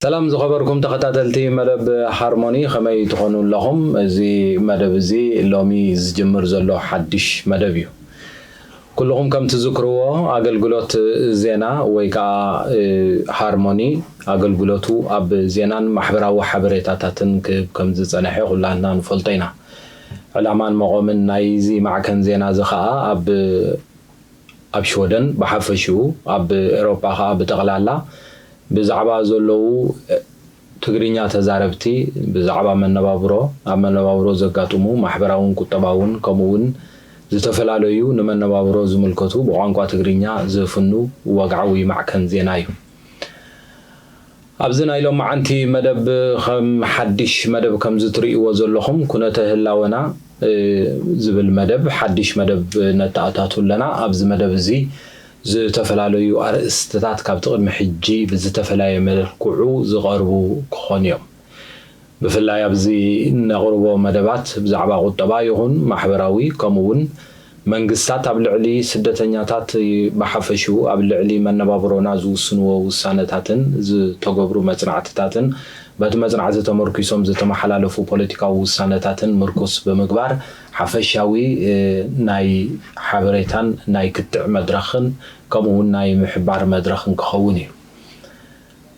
ሰላም ዝኸበርኩም ተኸታተልቲ መደብ ሃርሞኒ፣ ከመይ ትኾኑ ኣለኹም? እዚ መደብ እዚ ሎሚ ዝጅምር ዘሎ ሓድሽ መደብ እዩ። ኩልኹም ከም ትዝክርዎ፣ ኣገልግሎት ዜና ወይ ከዓ፣ እ፣ ሃርሞኒ ኣገልግሎቱ ኣብ ዜናን ማሕበራዊ ሓበሬታታትን ክህብ ከም ዝጸንሐ ኩላትና ንፈልጦ ኢና። ዕላማን መቖምን ናይዚ ማዕከን ዜና እዚ ከዓ ኣብ ኣብ ሽወደን ብሓፈሽኡ፣ ኣብ ኤውሮጳ ከኣ ብጠቕላላ ብዛዕባ ዘለዉ ትግርኛ ተዛረብቲ፣ ብዛዕባ መነባብሮ፣ ኣብ መነባብሮ ዘጋጥሙ ማሕበራውን ቁጠባውን፣ ከምኡ እውን ዝተፈላለዩ ንመነባብሮ ዝምልከቱ ብቋንቋ ትግርኛ ዝፍኑ ወግዓዊ ማዕከን ዜና እዩ። ኣብዚ ናይ ሎማዓንቲ መደብ፣ ከም ሓድሽ መደብ ከምዚ ትርእይዎ ዘለኹም፣ ኩነተ ህላወና፣ እ፣ ዝብል መደብ፣ ሓድሽ መደብ ነተኣታቱ ኣለና። ኣብዚ መደብ እዚ ዝተፈላለዩ ኣርእስትታት ካብቲ ቅድሚ ሕጂ ብዝተፈላለየ መልክዑ ዝቐርቡ ክኾኑ እዮም። ብፍላይ ኣብዚ ነቕርቦ መደባት ብዛዕባ ቁጠባ ይኹን ማሕበራዊ፣ ከምኡ እውን መንግስታት ኣብ ልዕሊ ስደተኛታት ብሓፈሽኡ ኣብ ልዕሊ መነባብሮና ዝውስንዎ ውሳነታትን ዝተገብሩ መጽናዕትታትን፣ በቲ መጽናዕቲ ተመርኲሶም ዝተመሓላለፉ ፖለቲካዊ ውሳነታትን ምርኩስ ብምግባር፣ ሓፈሻዊ፣ እ፣ ናይ ሓበሬታን ናይ ክትዕ መድረኽን ከምኡ እውን ናይ ምሕባር መድረኽን ክኸውን እዩ።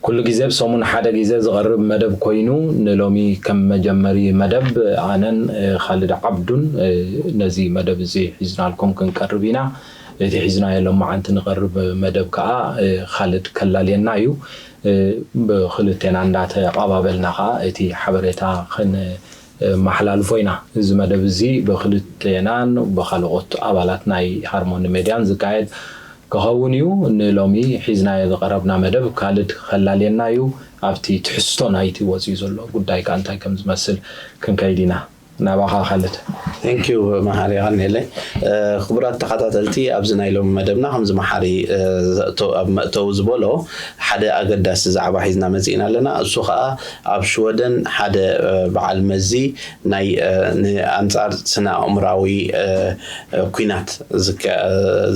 ኩሉ ግዜ ኣብ ሰሙን ሓደ ግዜ ዝቐርብ መደብ ኮይኑ፣ ንሎሚ ከም መጀመሪ መደብ ኣነን፣ እ፣ ካልድ ዓብዱን፣ እ፣ ነዚ መደብ እዚ ሒዝናልኩም ክንቀርብ ኢና። እቲ ሒዝናዮ ሎማዓንቲ ንቐርብ መደብ ከኣ፣ እ፣ ካልድ ከላልየና እዩ። እ፣ ብክልቴና እንዳተቐባበልና ከኣ እቲ ሓበሬታ ክን-፣ እ፣ መሓላልፎ ኢና። እዚ መደብ እዚ ብክልቴናን ብካልኦት ኣባላት ናይ ሃርሞኒ ሜድያን ዝካየድ ክኸውን እዩ። ንሎሚ ሒዝናዮ ዝቐረብና መደብ ካልድ ከላልየና እዩ። ኣብቲ ትሕዝቶ ናይቲ ወፂኡ ዘሎ ጉዳይ ከኣ እንታይ ከም ዝመስል ክንከይድ ኢና። ናባኻ ካልድ። Thank you መሓሪ፣ የቐንየለይ። እ፣ ክቡራት ተኸታተልቲ፣ ኣብዚ ናይ ሎሚ መደብና ከምዚ መሓሪ፣ እ፣ ዘእቶ-፣ ኣብ መእተዊ ዝበሎ ሓደ ኣገዳሲ ዛዕባ ሒዝና መጺእና ኣለና። እሱ ኸኣ ኣብ ሽወደን ሓደ፣ እ፣ በዓል መዚ ናይ፣ እ፣ ንኣንጻር ስነ ኣእምራዊ፣ እ፣ እ፣ ኲናት ዝከ-፣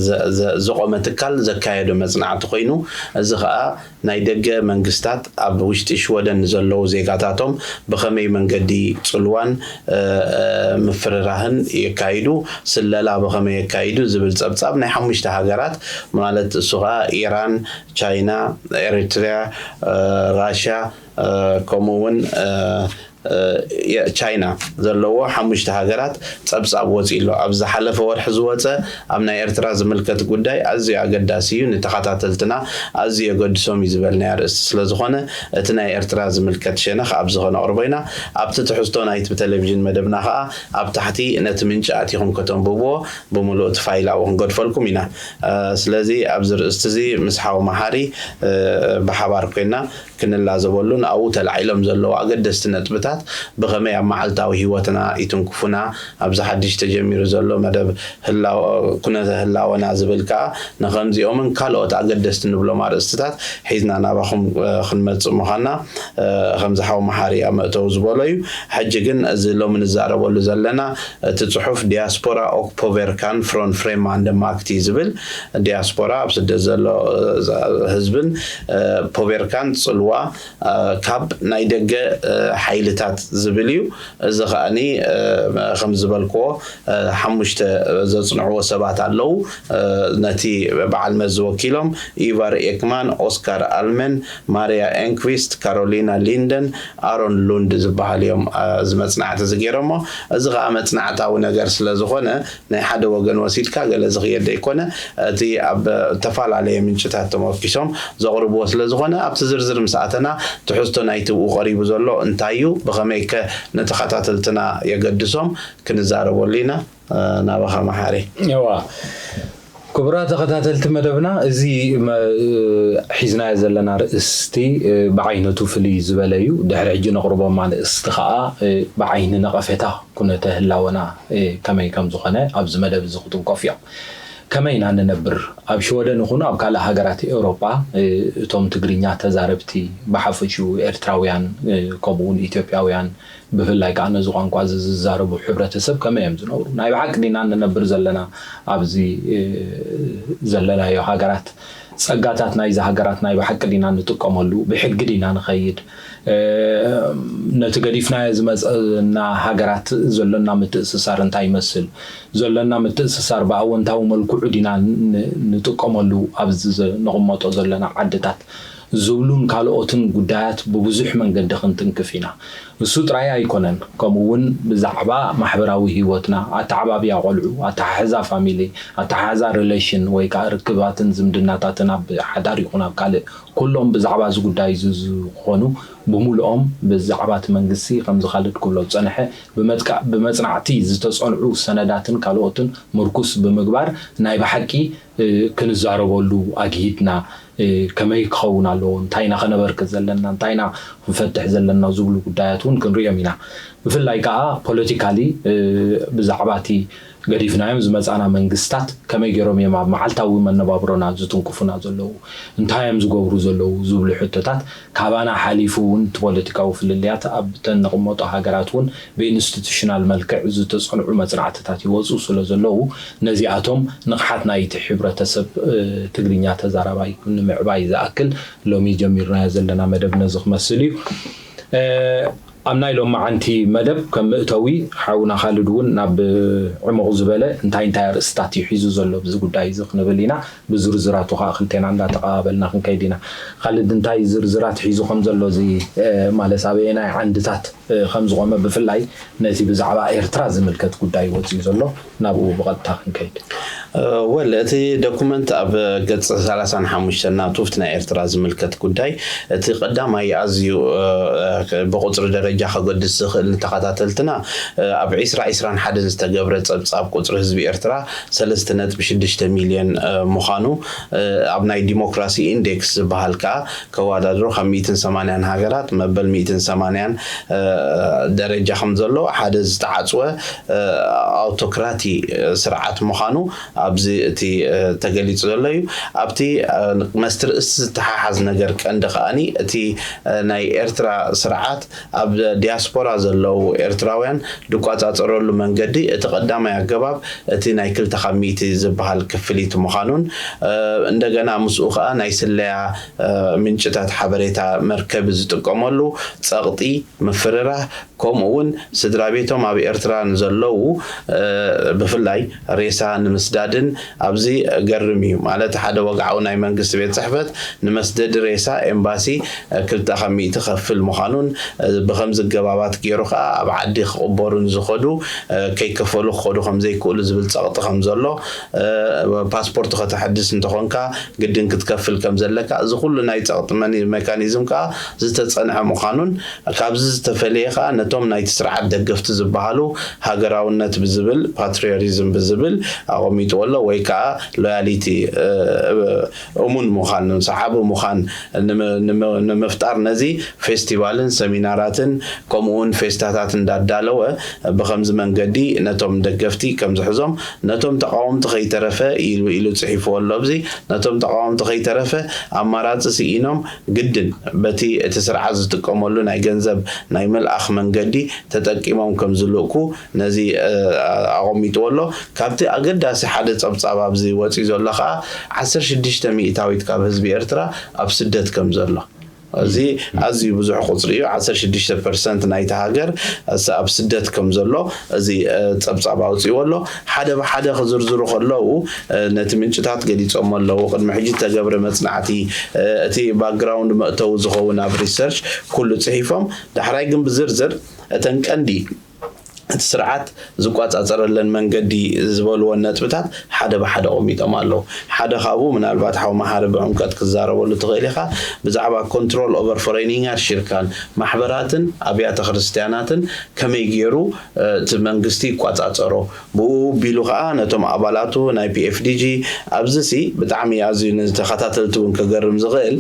ዘ-፣ ዘ-፣ ዘቖመ ትካል ዘካየዶ መጽናዕቲ ኮይኑ፣ እዚ ኸኣ ናይ ደገ መንግስታት ኣብ ውሽጢ ሽወደን ንዘለዉ ዜጋታቶም ብኸመይ መንገዲ ጽልዋን፣ እ፣ እ፣ ምፍርራህን የካይዱ፣ ስለላ ብኸመይ የካይዱ ዝብል ጸብጻብ ናይ ሓሙሽተ ሃገራት፣ ማለት እሱ ኸኣ ኢራን፣ ቻይና፣ ኤሪትርያ፣ እ፣ ራሽያ፣ እ፣ ከምኡ እውን፣ እ፣ እ፣ የ-፣ ቻይና ዘለዎ ሓሙሽተ ሃገራት ጸብጻብ ወጺኡ ኣሎ። ኣብ ዝሓለፈ ወርሒ ዝወጸ ኣብ ናይ ኤርትራ ዝምልከት ጉዳይ ኣዝዩ ኣገዳሲ እዩ፣ ንተኸታተልትና ኣዝዩ የገድሶም እዩ ዝበልናዮ ኣርእስቲ ስለ ዝኾነ፣ እቲ ናይ ኤርትራ ዝምልከት ሸነኽ ኣብዚ ኸነቕርቦ ኢና። ኣብቲ ትሕዝቶ ናይቲ ብቴሌቪዥን መደብና ኸኣ ኣብ ታሕቲ ነቲ ምንጪ ኣቲኹም ከተንብብዎ ብምሉእ እቲ ፋይል ኣብኡ ክንገድፈልኩም ኢና። እ፣ ስለዚ ኣብዚ ርእስቲ እዚ ምስ ሓው መሓሪ፣ እ፣ ብሓባር ኮይና ክንላዘበሉን ኣብኡ ተላዒሎም ዘለዉ ኣገደስቲ ነጥብታት ብኸመይ ኣብ መዓልታዊ ህይወትና ይትንክፉና፣ ኣብዚ ሓድሽ ተጀሚሩ ዘሎ መደብ ህላወ-፣ ኩነተ ህላወና ዝብል ከኣ ንኸምዚኦምን ካልኦት ኣገደስቲ ንብሎም ኣርእስትታት ሒዝና ናባኹም፣ እ፣ ክንመጽእ ምዃንና፣ እ፣ ከምዚ ሓው መሓሪ ኣብ መእተዊ ዝበሎ እዩ። ሕጂ ግን እዚ ሎሚ ንዛረበሉ ዘለና እቲ ጽሑፍ ዲያስፖራ ኦክ ፖቨርካን ፍሮን ፍሬማንደ ማክቲ ዝብል፣ ዲያስፖራ ኣብ ስደት ዘሎ፣ እ፣ ህዝብን፣ እ፣ ፖቨርካን ጽልዋ፣ እ፣ ካብ ናይ ደገ፣ እ፣ ሓይልታት ዝብል እዩ። እዚ ከኣኒ፣ እ፣ ከም ዝበልክዎ፣ እ፣ ሓሙሽተ ዘጽንዕዎ ሰባት ኣለዉ። እ፣ ነቲ በዓል መዚ ወኪሎም ኢቫር ኤክማን፣ ኦስካር ኣልመን፣ ማርያ ኤንክቪስት፣ ካሮሊና ሊንደን፣ ኣሮን ሉንድ ዝበሃሉ እዮም፣ እ፣ እዚ መጽናዕቲ እዚ ገይሮሞ። እዚ ከኣ መጽናዕታዊ ነገር ስለ ዝኾነ፣ ናይ ሓደ ወገን ወሲድካ ገለ ዝኽየድ ዘይኮነ፣ እቲ ኣብ ዝተፈላለየ ምንጭታት ተመርኪሶም ዘቕርብዎ ስለ ዝኾነ፣ ኣብቲ ዝርዝር ምስ ኣተና፣ ትሕዝቶ ናይቲ ብኡ ቀሪቡ ዘሎ እንታይ እዩ፣ ብኸመይ ከ ንተኸታተልትና የገድሶም፣ ክንዛረበሉ ኢና። እ፣ ናባኻ መሓሪ። እዋ፣ ክቡራት ተኸታተልቲ መደብና፣ እዚ መ-፣ ሒዝናዮ ዘለና ርእስቲ፣ እ፣ ብዓይነቱ ፍልይ ዝበለ እዩ። ድሕሪ ሕጂ ነቕርቦም ኣርእስቲ ኸኣ፣ እ፣ ብዓይኒ ነቐፌታ ኩነተ ህላወና፣ እ፣ ከመይ ከም ዝኾነ ኣብዚ መደብ እዚ ክጥንቀፉ እዮም። ከመይ ኢና ንነብር? ኣብ ሽወደን ይኹን ኣብ ካልእ ሃገራት ኤውሮጳ፣ እ፣ እቶም ትግርኛ ተዛረብቲ ብሓፈሽኡ ኤርትራውያን፣ እ፣ ከምኡውን ኢትዮጵያውያን፣ ብፍላይ ከኣ ነዚ ቋንቋ እዚ ዝዛረቡ ሕብረተሰብ ከመይ እዮም ዝነብሩ? ናይ ብሓቂ ዲና ንነብር ዘለና ኣብዚ፣ እ፣ ዘለናዮ ሃገራት? ጸጋታት ናይዚ ሃገራት ናይ ብሓቂ ዲና ንጥቀመሉ? ብሕጊ ዲና ንኸይድ? ነቲ ገዲፍናዮ ዝመጸና ሃገራት ዘሎና ምትእስሳር እንታይ ይመስል? ዘሎና ምትእስሳር ብኣወንታዊ መልክዑ ዲና ንጥቀመሉ ኣብዚ ነቕመጦ ዘለና ዓድታት ዝብሉን ካልኦትን ጉዳያት ብብዙሕ መንገዲ ክንትንክፍ ኢና። እሱ ጥራይ ኣይኮነን፣ ከምኡ እውን ብዛዕባ ማሕበራዊ ህይወትና፣ ኣተዓባብያ ቆልዑ፣ ኣተሓሕዛ ፋሚሊ፣ ኣተሓሕዛ ሪሌሽን ወይ ከዓ ርክባትን ዝምድናታትን ኣብ ሓዳር ይኹን ኣብ ካልእ ኩሎም ብዛዕባ እዚ ጉዳይ እዚ ዝኾኑ ብምሉኦም ብዛዕባ እቲ መንግስቲ ከምዚ ካልድ ክብሎ ዝጸንሐ ብመጽናዕቲ ዝተጸንዑ ሰነዳትን ካልኦትን ምርኩስ ብምግባር ናይ ብሓቂ ክንዛረበሉ ኣግሂድና ከመይ ክኸውን ኣለዎ፣ እንታይ ኢና ከነበርክት ዘለና፣ እንታይ ኢና ክንፈትሕ ዘለና ዝብሉ ጉዳያት እውን ክንሪኦም ኢና። ብፍላይ ከዓ ፖለቲካሊ ብዛዕባ እቲ ገዲፍናዮም ዝመፃና መንግስታት ከመይ ገይሮም እዮም ኣብ መዓልታዊ መነባብሮና ዝትንክፉና ዘለዉ፣ እንታይ እዮም ዝገብሩ ዘለዉ ዝብሉ ሕቶታት ካባና ሓሊፉ እውን እቲ ፖለቲካዊ ፍልልያት ኣብተን ንቕመጦ ሃገራት እውን ብኢንስቲቱሽናል መልክዕ ዝተፀንዑ መፅናዕትታት ይወፁ ስለ ዘለዉ ነዚኣቶም ንቕሓት ናይቲ ሕብረተሰብ ትግርኛ ተዛራባይ ንምዕባይ ዝኣክል ሎሚ ጀሚርናዮ ዘለና መደብ ነዚ ክመስል እዩ። ኣብ ናይ ሎማዓንቲ መደብ ከም መእተዊ ሓውና ካልድ እውን ናብ ዕሙቕ ዝበለ እንታይ እንታይ ኣርእስታት እዩ ሒዙ ዘሎ ብዚ ጉዳይ እዚ ክንብል ኢና። ብዝርዝራቱ ከዓ ክልቴና እንዳተቐባበልና ክንከይድ ኢና። ካልድ እንታይ ዝርዝራት ሒዙ ከም ዘሎ እዚ ማለት ኣበየናይ ዓንድታት ከም ዝቖመ ብፍላይ ነቲ ብዛዕባ ኤርትራ ዝምልከት ጉዳይ ወፂኡ ዘሎ ናብኡ ብቐጥታ ክንከይድ። ወል እቲ ዶኩመንት ኣብ ገጽ ሰላሳን ሓሙሽተን ናቱ እቲ ናይ ኤርትራ ዝምልከት ጉዳይ እቲ ቀዳማይ ኣዝዩ ብቁጽሪ ደረጃ ከገድስ ዝኽእል ንተኸታተልትና ኣብ ዒስራ ዒስራን ሓደን ዝተገብረ ጸብጻብ ቁጽሪ ህዝቢ ኤርትራ ሰለስተ ነጥቢ ሽዱሽተ ሚልዮን ምዃኑ ኣብ ናይ ዲሞክራሲ ኢንዴክስ ዝበሃል ከኣ ከወዳድሮ ካብ ሚእትን ሰማንያን ሃገራት መበል ሚእትን ሰማንያን ደረጃ ከም ዘሎ ሓደ ዝተዓጽወ ኣውቶክራቲ ስርዓት ምዃኑ ኣብዚ እቲ ተገሊጹ ዘሎ እዩ። ኣብቲ መስትርእስ ዝተሓሓዝ ነገር ቀንዲ ከኣኒ እቲ ናይ ኤርትራ ስርዓት ኣብ ዲያስፖራ ዘለዉ ኤርትራውያን ዝቋጻጸረሉ መንገዲ እቲ ቀዳማይ ኣገባብ እቲ ናይ ክልተ ካብ ሚእቲ ዝበሃል ክፍሊት ምዃኑን እንደገና ምስኡ ከኣ ናይ ስለያ ምንጭታት ሓበሬታ መርከቢ ዝጥቀመሉ ጸቕጢ ምፍርራህ ከምኡ እውን ስድራ ቤቶም ኣብ ኤርትራ ንዘለዉ ብፍላይ ሬሳ ንምስዳድን ኣብዚ ገርም እዩ ማለት ሓደ ወግዓዊ ናይ መንግስቲ ቤት ጽሕፈት ንመስደዲ ሬሳ ኤምባሲ ክልተ ካብ ሚእቲ ከፍል ምዃኑን ብከምዚ ገባባት ገይሩ ከዓ ኣብ ዓዲ ክቕበሩን ዝኸዱ ከይከፈሉ ክኸዱ ከምዘይክእሉ ዝብል ጸቕጢ ከም ዘሎ ፓስፖርት ከተሐድስ እንተኾንካ ግድን ክትከፍል ከም ዘለካ እዚ ኩሉ ናይ ጸቕጢ ሜካኒዝም ከዓ ዝተጸንዐ ምዃኑን ካብዚ ዝተፈለየ ከዓ ነቶም ናይቲ ስርዓት ደገፍቲ ዝበሃሉ ሃገራውነት ብዝብል ፓትሪዮቲዝም ብዝብል ኣቐሚጥዎ ኣሎ ወይ ከዓ ሎያሊቲ እሙን ምዃን ሰዓቢ ምዃን ንምፍጣር ነዚ ፌስቲቫልን ሰሚናራትን ከምኡውን ፌስታታት እንዳዳለወ ብኸምዚ መንገዲ ነቶም ደገፍቲ ከም ዝሕዞም ነቶም ተቃወምቲ ከይተረፈ ኢሉ ኢሉ ጽሒፍዎ ኣሎ ኣብዚ ነቶም ተቃወምቲ ከይተረፈ ኣማራጺ ስኢኖም ግድን በቲ እቲ ስርዓት ዝጥቀመሉ ናይ ገንዘብ ናይ ምልኣኽ መንገዲ ተጠቂሞም ከም ዝልእኩ ነዚ ኣቐሚጥዎ ኣሎ። ካብቲ ኣገዳሲ ሓደ ጸብጻብ ኣብዚ ወፂኡ ዘሎ ከዓ ዓሰርተ ሽዱሽተ ሚእታዊት ካብ ህዝቢ ኤርትራ ኣብ ስደት ከም ዘሎ እዚ ኣዝዩ ብዙሕ ቁፅሪ እዩ። ዓሰርተ ሽዱሽተ ፐርሰንት ናይቲ ሃገር ኣብ ስደት ከም ዘሎ እዚ ፀብፃብ ኣውፅእዎ ኣሎ። ሓደ ብሓደ ክዝርዝሩ ከለዉ ነቲ ምንጭታት ገሊፆሞ ኣለዉ። ቅድሚ ሕጂ ዝተገብረ መፅናዕቲ እቲ ባክግራውንድ መእተዊ ዝኸውን ኣብ ሪሰርች ኩሉ ፅሒፎም ዳሕራይ ግን ብዝርዝር እተን ቀንዲ እቲ ስርዓት ዝቋጻጸረለን መንገዲ ዝበልዎን ነጥብታት ሓደ ብሓደ ኣቐሚጦም ኣለዉ። ሓደ ካብኡ ምናልባት ሓው መሓሪ ብዕምቀት ክዛረበሉ ትኽእል ኢኻ። ብዛዕባ ኮንትሮል ኦቨር ፎሬኒንጋር ሽርካን ማሕበራትን ኣብያተ ክርስቲያናትን ከመይ ገይሩ እቲ መንግስቲ ይቋጻጸሮ ብኡ ቢሉ ከዓ ነቶም ኣባላቱ ናይ ፒኤፍዲጂ ኣብዚ ሲ ብጣዕሚ ኣዝዩ ንተኸታተልቲ እውን ከገርም ዝኽእል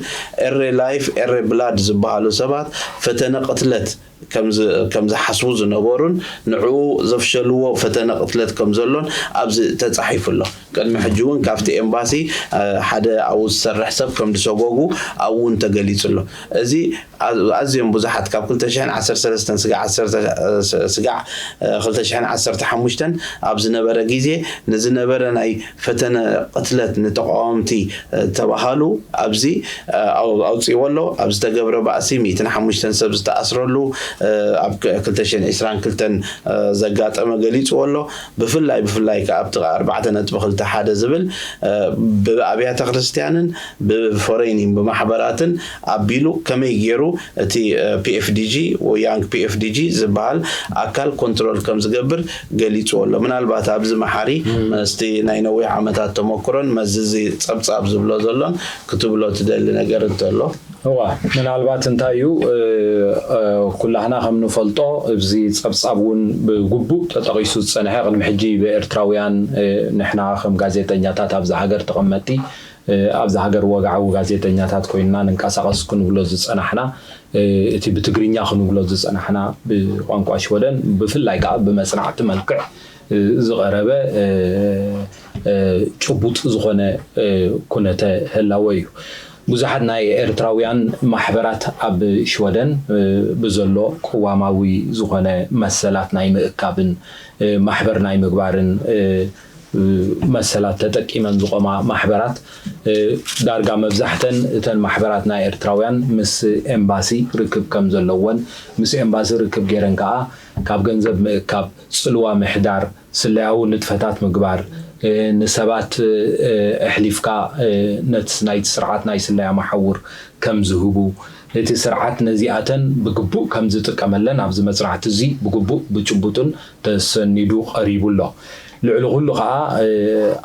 ኤሬ ላይፍ ኤሬ ብላድ ዝበሃሉ ሰባት ፈተነ ቅትለት ከም ዝሓስቡ ዝነበሩን ንዕኡ ዘፍሸልዎ ፈተነ ቅትለት ከም ዘሎን ኣብዚ ተጻሒፉ ኣሎ። ቅድሚ ሕጂ እውን ካብቲ ኤምባሲ ሓደ ኣብኡ ዝሰርሕ ሰብ ከም ዝሰጎጉ ኣብኡ እውን ተገሊጹ ኣሎ። እዚ ኣዝዮም ብዙሓት ካብ ክልተ ሽሕን ዓሰርተ ሰለስተን ስጋዕ ዓሰርተ ስጋዕ ክልተ ሽሕን ዓሰርተ ሓሙሽተን ኣብ ዝነበረ ግዜ ንዝነበረ ናይ ፈተነ ቅትለት ንተቃወምቲ ተባሃሉ ኣብዚ ኣውፅዎ ኣሎ። ኣብ ዝተገብረ ባእሲ ሚእትን ሓሙሽተን ሰብ ዝተኣስረሉ ኣብ ክልተ ሽሕን ዕስራን ክልተን ዘጋጠመ ገሊፅዎ ኣሎ። ብፍላይ ብፍላይ ከዓ ኣብቲ ኣርባዕተ ነጥቢ ክልተ ሓደ ዝብል ብኣብያተ ክርስቲያንን ብፎሬኒን ብማሕበራትን ኣቢሉ ከመይ ገይሩ እቲ ፒኤፍዲጂ ወይ ያንግ ፒኤፍዲጂ ዝበሃል ኣካል ኮንትሮል ከም ዝገብር ገሊፅዎ ኣሎ። ምናልባት ኣብዚ መሓሪ መስቲ ናይ ነዊሕ ዓመታት ተመክሮን መዚ እዚ ፀብፃብ ዝብሎ ዘሎን ክትብሎ ትደሊ ነገር እንተሎ? እዋ ምናልባት እንታይ እዩ ኩላህና ከም ንፈልጦ እዚ ፀብፃብ እውን ብግቡእ ተጠቒሱ ዝፀንሐ ቅድሚ ሕጂ ብኤርትራውያን ንሕና ከም ጋዜጠኛታት ኣብዚ ሃገር ተቐመጥቲ ኣብዚ ሃገር ወግዓዊ ጋዜጠኛታት ኮይንና ንንቀሳቐስ ክንብሎ ዝፀናሕና እቲ ብትግርኛ ክንብሎ ዝፀናሕና ብቋንቋ ሽወደን ብፍላይ ከዓ ብመፅናዕቲ መልክዕ ዝቐረበ ጭቡጥ ዝኾነ ኩነተ ህላወ እዩ። ብዙሓት ናይ ኤርትራውያን ማሕበራት ኣብ ሽወደን ብዘሎ ቅዋማዊ ዝኾነ መሰላት ናይ ምእካብን ማሕበር ናይ ምግባርን መሰላት ተጠቂመን ዝቆማ ማሕበራት ዳርጋ መብዛሕተን እተን ማሕበራት ናይ ኤርትራውያን ምስ ኤምባሲ ርክብ ከም ዘለወን ምስ ኤምባሲ ርክብ ገይረን ከዓ ካብ ገንዘብ ምእካብ፣ ፅልዋ ምሕዳር፣ ስለያዊ ንጥፈታት ምግባር፣ ንሰባት ኣሕሊፍካ ነቲ ናይቲ ስርዓት ናይ ስለያ መሓውር ከም ዝህቡ፣ እቲ ስርዓት ነዚኣተን ብግቡእ ከም ዝጥቀመለን ኣብዚ መፅናዕቲ እዚ ብግቡእ ብጭቡጥን ተሰኒዱ ቀሪቡ ኣሎ። ልዕሊ ኩሉ ከዓ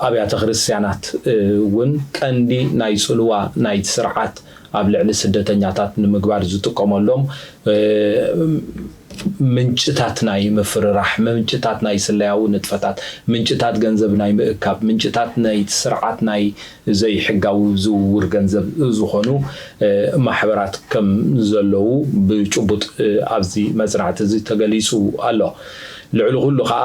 ኣብያተ ክርስቲያናት እውን ቀንዲ ናይ ፅልዋ ናይቲ ስርዓት ኣብ ልዕሊ ስደተኛታት ንምግባር ዝጥቀመሎም ምንጭታት ናይ ምፍርራሕ፣ ምንጭታት ናይ ስለያዊ ንጥፈታት፣ ምንጭታት ገንዘብ ናይ ምእካብ፣ ምንጭታት ናይ ስርዓት ናይ ዘይሕጋዊ ዝውውር ገንዘብ ዝኾኑ ማሕበራት ከም ዘለዉ ብጭቡጥ ኣብዚ መፅናዕቲ እዚ ተገሊፁ ኣሎ። ልዕሊ ኩሉ ከዓ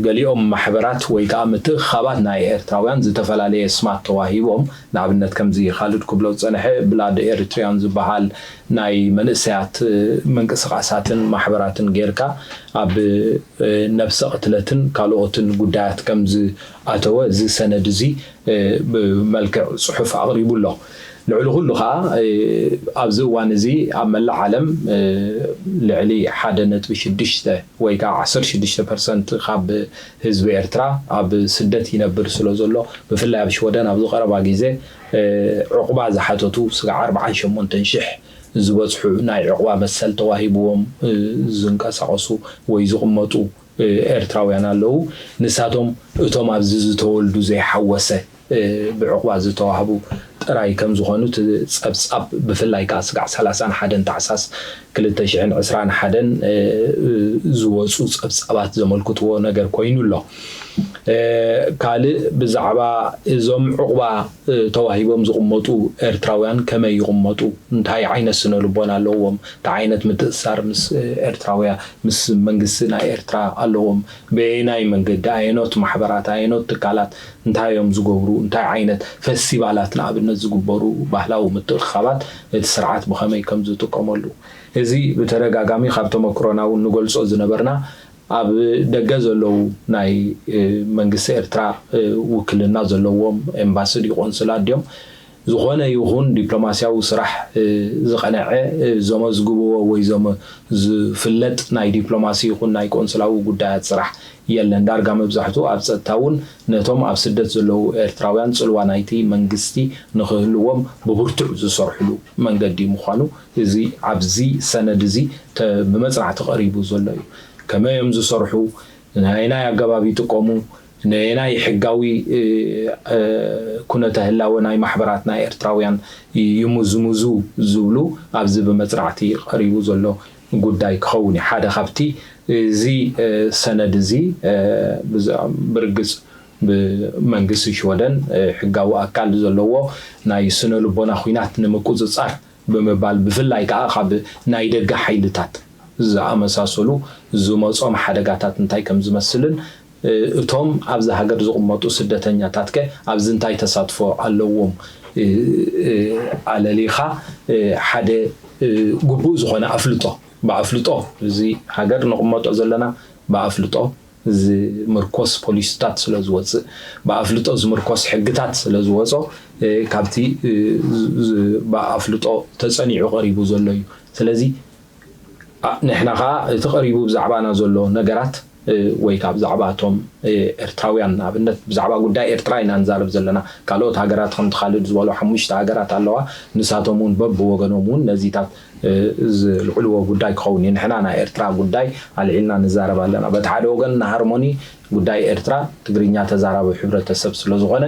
ገሊኦም ማሕበራት ወይ ከዓ ምትእኻባት ናይ ኤርትራውያን ዝተፈላለየ ስማት ተዋሂቦም ንኣብነት ከምዚ ካልድ ክብሎ ዝፀንሐ ብላድ ኤሪትሪያን ዝበሃል ናይ መንእሰያት ምንቅስቃሳትን ማሕበራትን ጌርካ ኣብ ነብሰ ቅትለትን ካልኦትን ጉዳያት ከም ዝኣተወ እዚ ሰነድ እዚ ብመልክዕ ፅሑፍ ኣቕሪቡ ኣሎ። ልዕሊ ኩሉ ከዓ ኣብዚ እዋን እዚ ኣብ መላእ ዓለም ልዕሊ ሓደ ነጥቢ ሽዱሽተ ወይ ከዓ ዓሰርተ ሽዱሽተ ፐርሰንት ካብ ህዝቢ ኤርትራ ኣብ ስደት ይነብር ስለ ዘሎ ብፍላይ ኣብ ሽወደን ኣብዚ ቀረባ ግዜ ዕቑባ ዝሓተቱ ስጋዕ ኣርባዓን ሸሞንተን ሽሕ ዝበፅሑ ናይ ዕቑባ መሰል ተዋሂብዎም ዝንቀሳቐሱ ወይ ዝቕመጡ ኤርትራውያን ኣለዉ። ንሳቶም እቶም ኣብዚ ዝተወልዱ ዘይሓወሰ ብዕቑባ ዝተዋህቡ ጥራይ ከም ዝኾኑ እቲ ጸብጻብ ብፍላይ ከኣ ስጋዕ ሰላሳን ሓደን ታሕሳስ ክልተ ሽሕን ዕስራን ሓደን ዝወጹ ጸብጻባት ዘመልክትዎ ነገር ኮይኑ ኣሎ። ካልእ ብዛዕባ እዞም ዕቑባ ተዋሂቦም ዝቕመጡ ኤርትራውያን ከመይ ይቕመጡ፣ እንታይ ዓይነት ስነ ልቦና ኣለዎም፣ እንታይ ዓይነት ምትእስሳር ምስ ኤርትራውያ ምስ መንግስቲ ናይ ኤርትራ ኣለዎም፣ በየናይ መንገዲ ኣየኖት ማሕበራት ኣየኖት ትካላት እንታይ እዮም ዝገብሩ፣ እንታይ ዓይነት ፈስቲቫላት ንኣብነት ዝግበሩ ባህላዊ ምትእኽኻባት እቲ ስርዓት ብኸመይ ከም ዝጥቀመሉ። እዚ ብተደጋጋሚ ካብ ተመክሮና እውን ንገልጾ ዝነበርና ኣብ ደገ ዘለዉ ናይ መንግስቲ ኤርትራ ውክልና ዘለዎም ኤምባሲ ድዩ ቆንስላ ድዮም ዝኾነ ይኹን ዲፕሎማስያዊ ስራሕ ዝቐነዐ ዘመዝግብዎ ወይ ዘመ ዝፍለጥ ናይ ዲፕሎማሲ ይኹን ናይ ቆንስላዊ ጉዳያት ስራሕ የለን። ዳርጋ መብዛሕትኡ ኣብ ጸጥታ እውን ነቶም ኣብ ስደት ዘለዉ ኤርትራውያን ጽልዋ ናይቲ መንግስቲ ንኽህልዎም ብብርቱዕ ዝሰርሕሉ መንገዲ ምዃኑ እዚ ኣብዚ ሰነድ እዚ ብመጽናዕቲ ቀሪቡ ዘሎ እዩ። ከመይ እዮም ዝሰርሑ? ናየናይ ኣገባብ ይጥቀሙ? ነየናይ ሕጋዊ ኩነተ ህላወ ናይ ማሕበራት ናይ ኤርትራውያን ይምዝምዙ ዝብሉ ኣብዚ ብመጽናዕቲ ቀሪቡ ዘሎ ጉዳይ ክኸውን እዩ። ሓደ ካብቲ እዚ ሰነድ እዚ ብርግጽ ብመንግስቲ ሽወደን ሕጋዊ ኣካል ዘለዎ ናይ ስነ ልቦና ኲናት ንምቁጽጻር ብምባል ብፍላይ ከዓ ካብ ናይ ደገ ሓይልታት ዝኣመሳሰሉ ዝመጾም ሓደጋታት እንታይ ከም ዝመስልን እቶም ኣብዚ ሃገር ዝቕመጡ ስደተኛታት ከ ኣብዚ እንታይ ተሳትፎ ኣለዎም ኣለሊኻ ሓደ ግቡእ ዝኾነ ኣፍልጦ፣ ብኣፍልጦ፣ እዚ ሃገር ንቕመጦ ዘለና ብኣፍልጦ ዝምርኮስ ፖሊሲታት ስለ ዝወፅእ፣ ብኣፍልጦ ዝምርኮስ ሕግታት ስለ ዝወፆ፣ ካብቲ ብኣፍልጦ ተፀኒዑ ቀሪቡ ዘሎ እዩ። ስለዚ ንሕና ከዓ እቲ ቀሪቡ ብዛዕባና ዘሎ ነገራት ወይ ከዓ ብዛዕባ እቶም ኤርትራውያን፣ ንኣብነት ብዛዕባ ጉዳይ ኤርትራ ኢና ንዛረብ ዘለና። ካልኦት ሃገራት ከምቲ ካልድ ዝበሎ ሓሙሽተ ሃገራት ኣለዋ። ንሳቶም እውን በብወገኖም እውን ነዚታት ዝልዕልዎ ጉዳይ ክኸውን እዩ። ንሕና ናይ ኤርትራ ጉዳይ ኣልዒልና ንዛረብ ኣለና። በቲ ሓደ ወገን ንሃርሞኒ ጉዳይ ኤርትራ ትግርኛ ተዛራቢ ሕብረተሰብ ስለ ዝኾነ፣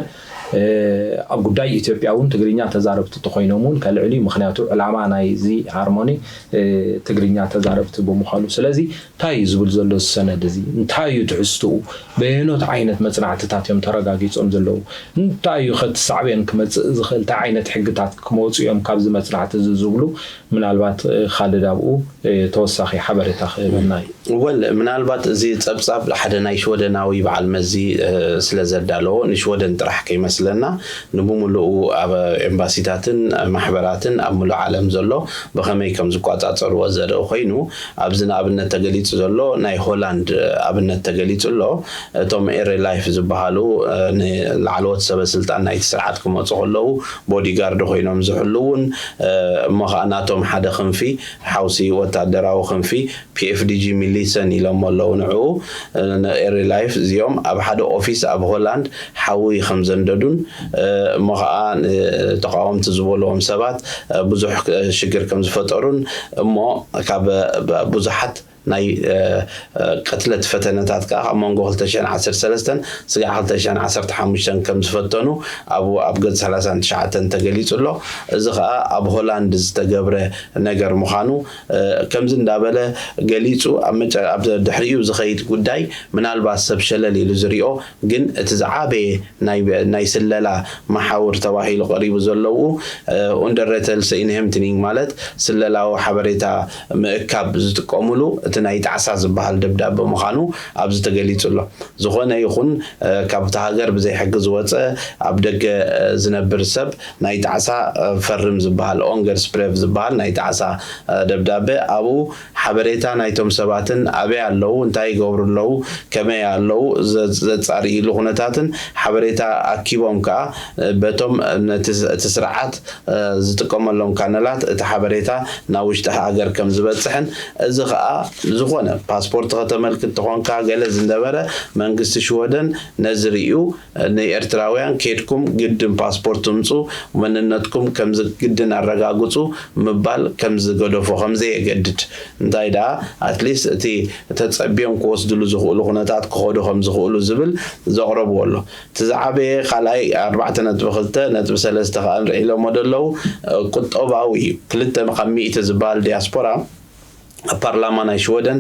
ኣብ ጉዳይ ኢትዮጵያ እውን ትግርኛ ተዛረብቲ ተኮይኖም እውን ከልዕሉ እዩ። ምክንያቱ ዕላማ ናይዚ ሃርሞኒ ትግርኛ ተዛረብቲ ብምዃኑ። ስለዚ እንታይ እዩ ዝብል ዘሎ እዚ ሰነድ እዚ? እንታይ እዩ ትሕዝትኡ? በየኖት ዓይነት መጽናዕትታት እዮም ተረጋጊጾም ዘለዉ? እንታይ እዩ ከቲ ሳዕቤን ክመጽእ ዝኽእል? እንታይ ዓይነት ሕግታት ክመጹ እዮም ካብዚ መጽናዕቲ እዚ ዝብሉ ምናልባት ካልድ ኣብኡ ተወሳኺ ሓበሬታ ክህበና እዩ። ወል ምናልባት እዚ ጸብጻብ ሓደ ናይ ሽወደናዊ በዓል መዚ ስለ ዘዳለዎ ንሽወደን ጥራሕ ከይመስለና፣ ንብምሉኡ ኣብ ኤምባሲታትን ማሕበራትን ኣብ ምሉእ ዓለም ዘሎ ብኸመይ ከም ዝቋጻጸርዎ ዘርኢ ኮይኑ፣ ኣብዚ ንኣብነት ተገሊጹ ዘሎ ናይ ሆላንድ ኣብነት ተገሊጹ ኣሎ። እቶም ኤሬ ላይፍ ዝበሃሉ ንላዕለዎት ሰበ ስልጣን ናይቲ ስርዓት ክመፁ ከለዉ ቦዲጋርድ ኮይኖም ዝሕልውን፣ እሞ ከዓ ናቶም ሓደ ክንፊ ሓውሲ ወታደራዊ ክንፊ ፒኤፍዲጂ ሚሊሰን ኢሎሞ ኣለዉ። ንዕኡ ንኤሪ ላይፍ እዚኦም ኣብ ሓደ ኦፊስ ኣብ ሆላንድ ሓዊ ከም ዘንደዱን እሞ ከዓ ንተቃወምቲ ዝበልዎም ሰባት ብዙሕ ሽግር ከም ዝፈጠሩን እሞ ካብ ብዙሓት ናይ ቅትለት ፈተነታት ከዓ ካብ መንጎ ክልተ ሽሕን ዓሰርተ ሰለስተን ስጋዕ ክልተ ሽሕን ዓሰርተ ሓሙሽተን ከም ዝፈተኑ ኣብኡ ኣብ ገጽ ሰላሳን ትሽዓተን ተገሊጹ ኣሎ። እዚ ከዓ ኣብ ሆላንድ ዝተገብረ ነገር ምዃኑ ከምዚ እንዳበለ ገሊጹ፣ ኣብ ድሕሪኡ ዝኸይድ ጉዳይ ምናልባት ሰብ ሸለል ኢሉ ዝሪኦ፣ ግን እቲ ዝዓበየ ናይ ስለላ መሓውር ተባሂሉ ቀሪቡ ዘለዉ underrättelseinhämtning ማለት ስለላዊ ሓበሬታ ምእካብ ዝጥቀሙሉ እቲ ናይ ጣዕሳ ዝበሃል ደብዳበ ምዃኑ ኣብዚ ተገሊጹ ኣሎ። ዝኾነ ይኹን ካብቲ ሃገር ብዘይ ሕጊ ዝወፀ ኣብ ደገ ዝነብር ሰብ ናይ ጣዕሳ ፈርም ዝበሃል ኦንገር ስፕሬቭ ዝበሃል ናይ ጣዕሳ ደብዳበ ኣብኡ ሓበሬታ ናይቶም ሰባትን ኣበይ ኣለዉ እንታይ ይገብሩ ኣለዉ ከመይ ኣለዉ ዘጻርእሉ ኩነታትን ሓበሬታ ኣኪቦም ከዓ በቶም እቲ ስርዓት ዝጥቀመሎም ካነላት እቲ ሓበሬታ ናብ ውሽጢ ሃገር ከም ዝበፅሕን እዚ ከዓ ዝኾነ ፓስፖርት ከተመልክት ተኾንካ ገለ ዝነበረ መንግስቲ ሽወደን ነዚ ርእዩ ንኤርትራውያን ኬድኩም ግድን ፓስፖርት ትምፁ መንነትኩም ከምዚ ግድን ኣረጋግፁ ምባል ከም ዝገደፎ ከም ዘየገድድ እንታይ ደኣ ኣትሊስት እቲ ተፀቢዮም ክወስድሉ ዝኽእሉ ኩነታት ክኸዱ ከም ዝኽእሉ ዝብል ዘቕረብዎ ኣሎ። እቲ ዝዓበየ ካልኣይ ኣርባዕተ ነጥቢ ክልተ ነጥቢ ሰለስተ ከዓ ንርኢ ኢሎሞ ደለዉ ቁጠባዊ እዩ። ክልተ ካብ ሚእቲ ዝበሃል ዲያስፖራ ኣብ ፓርላማ ናይ ሽወደን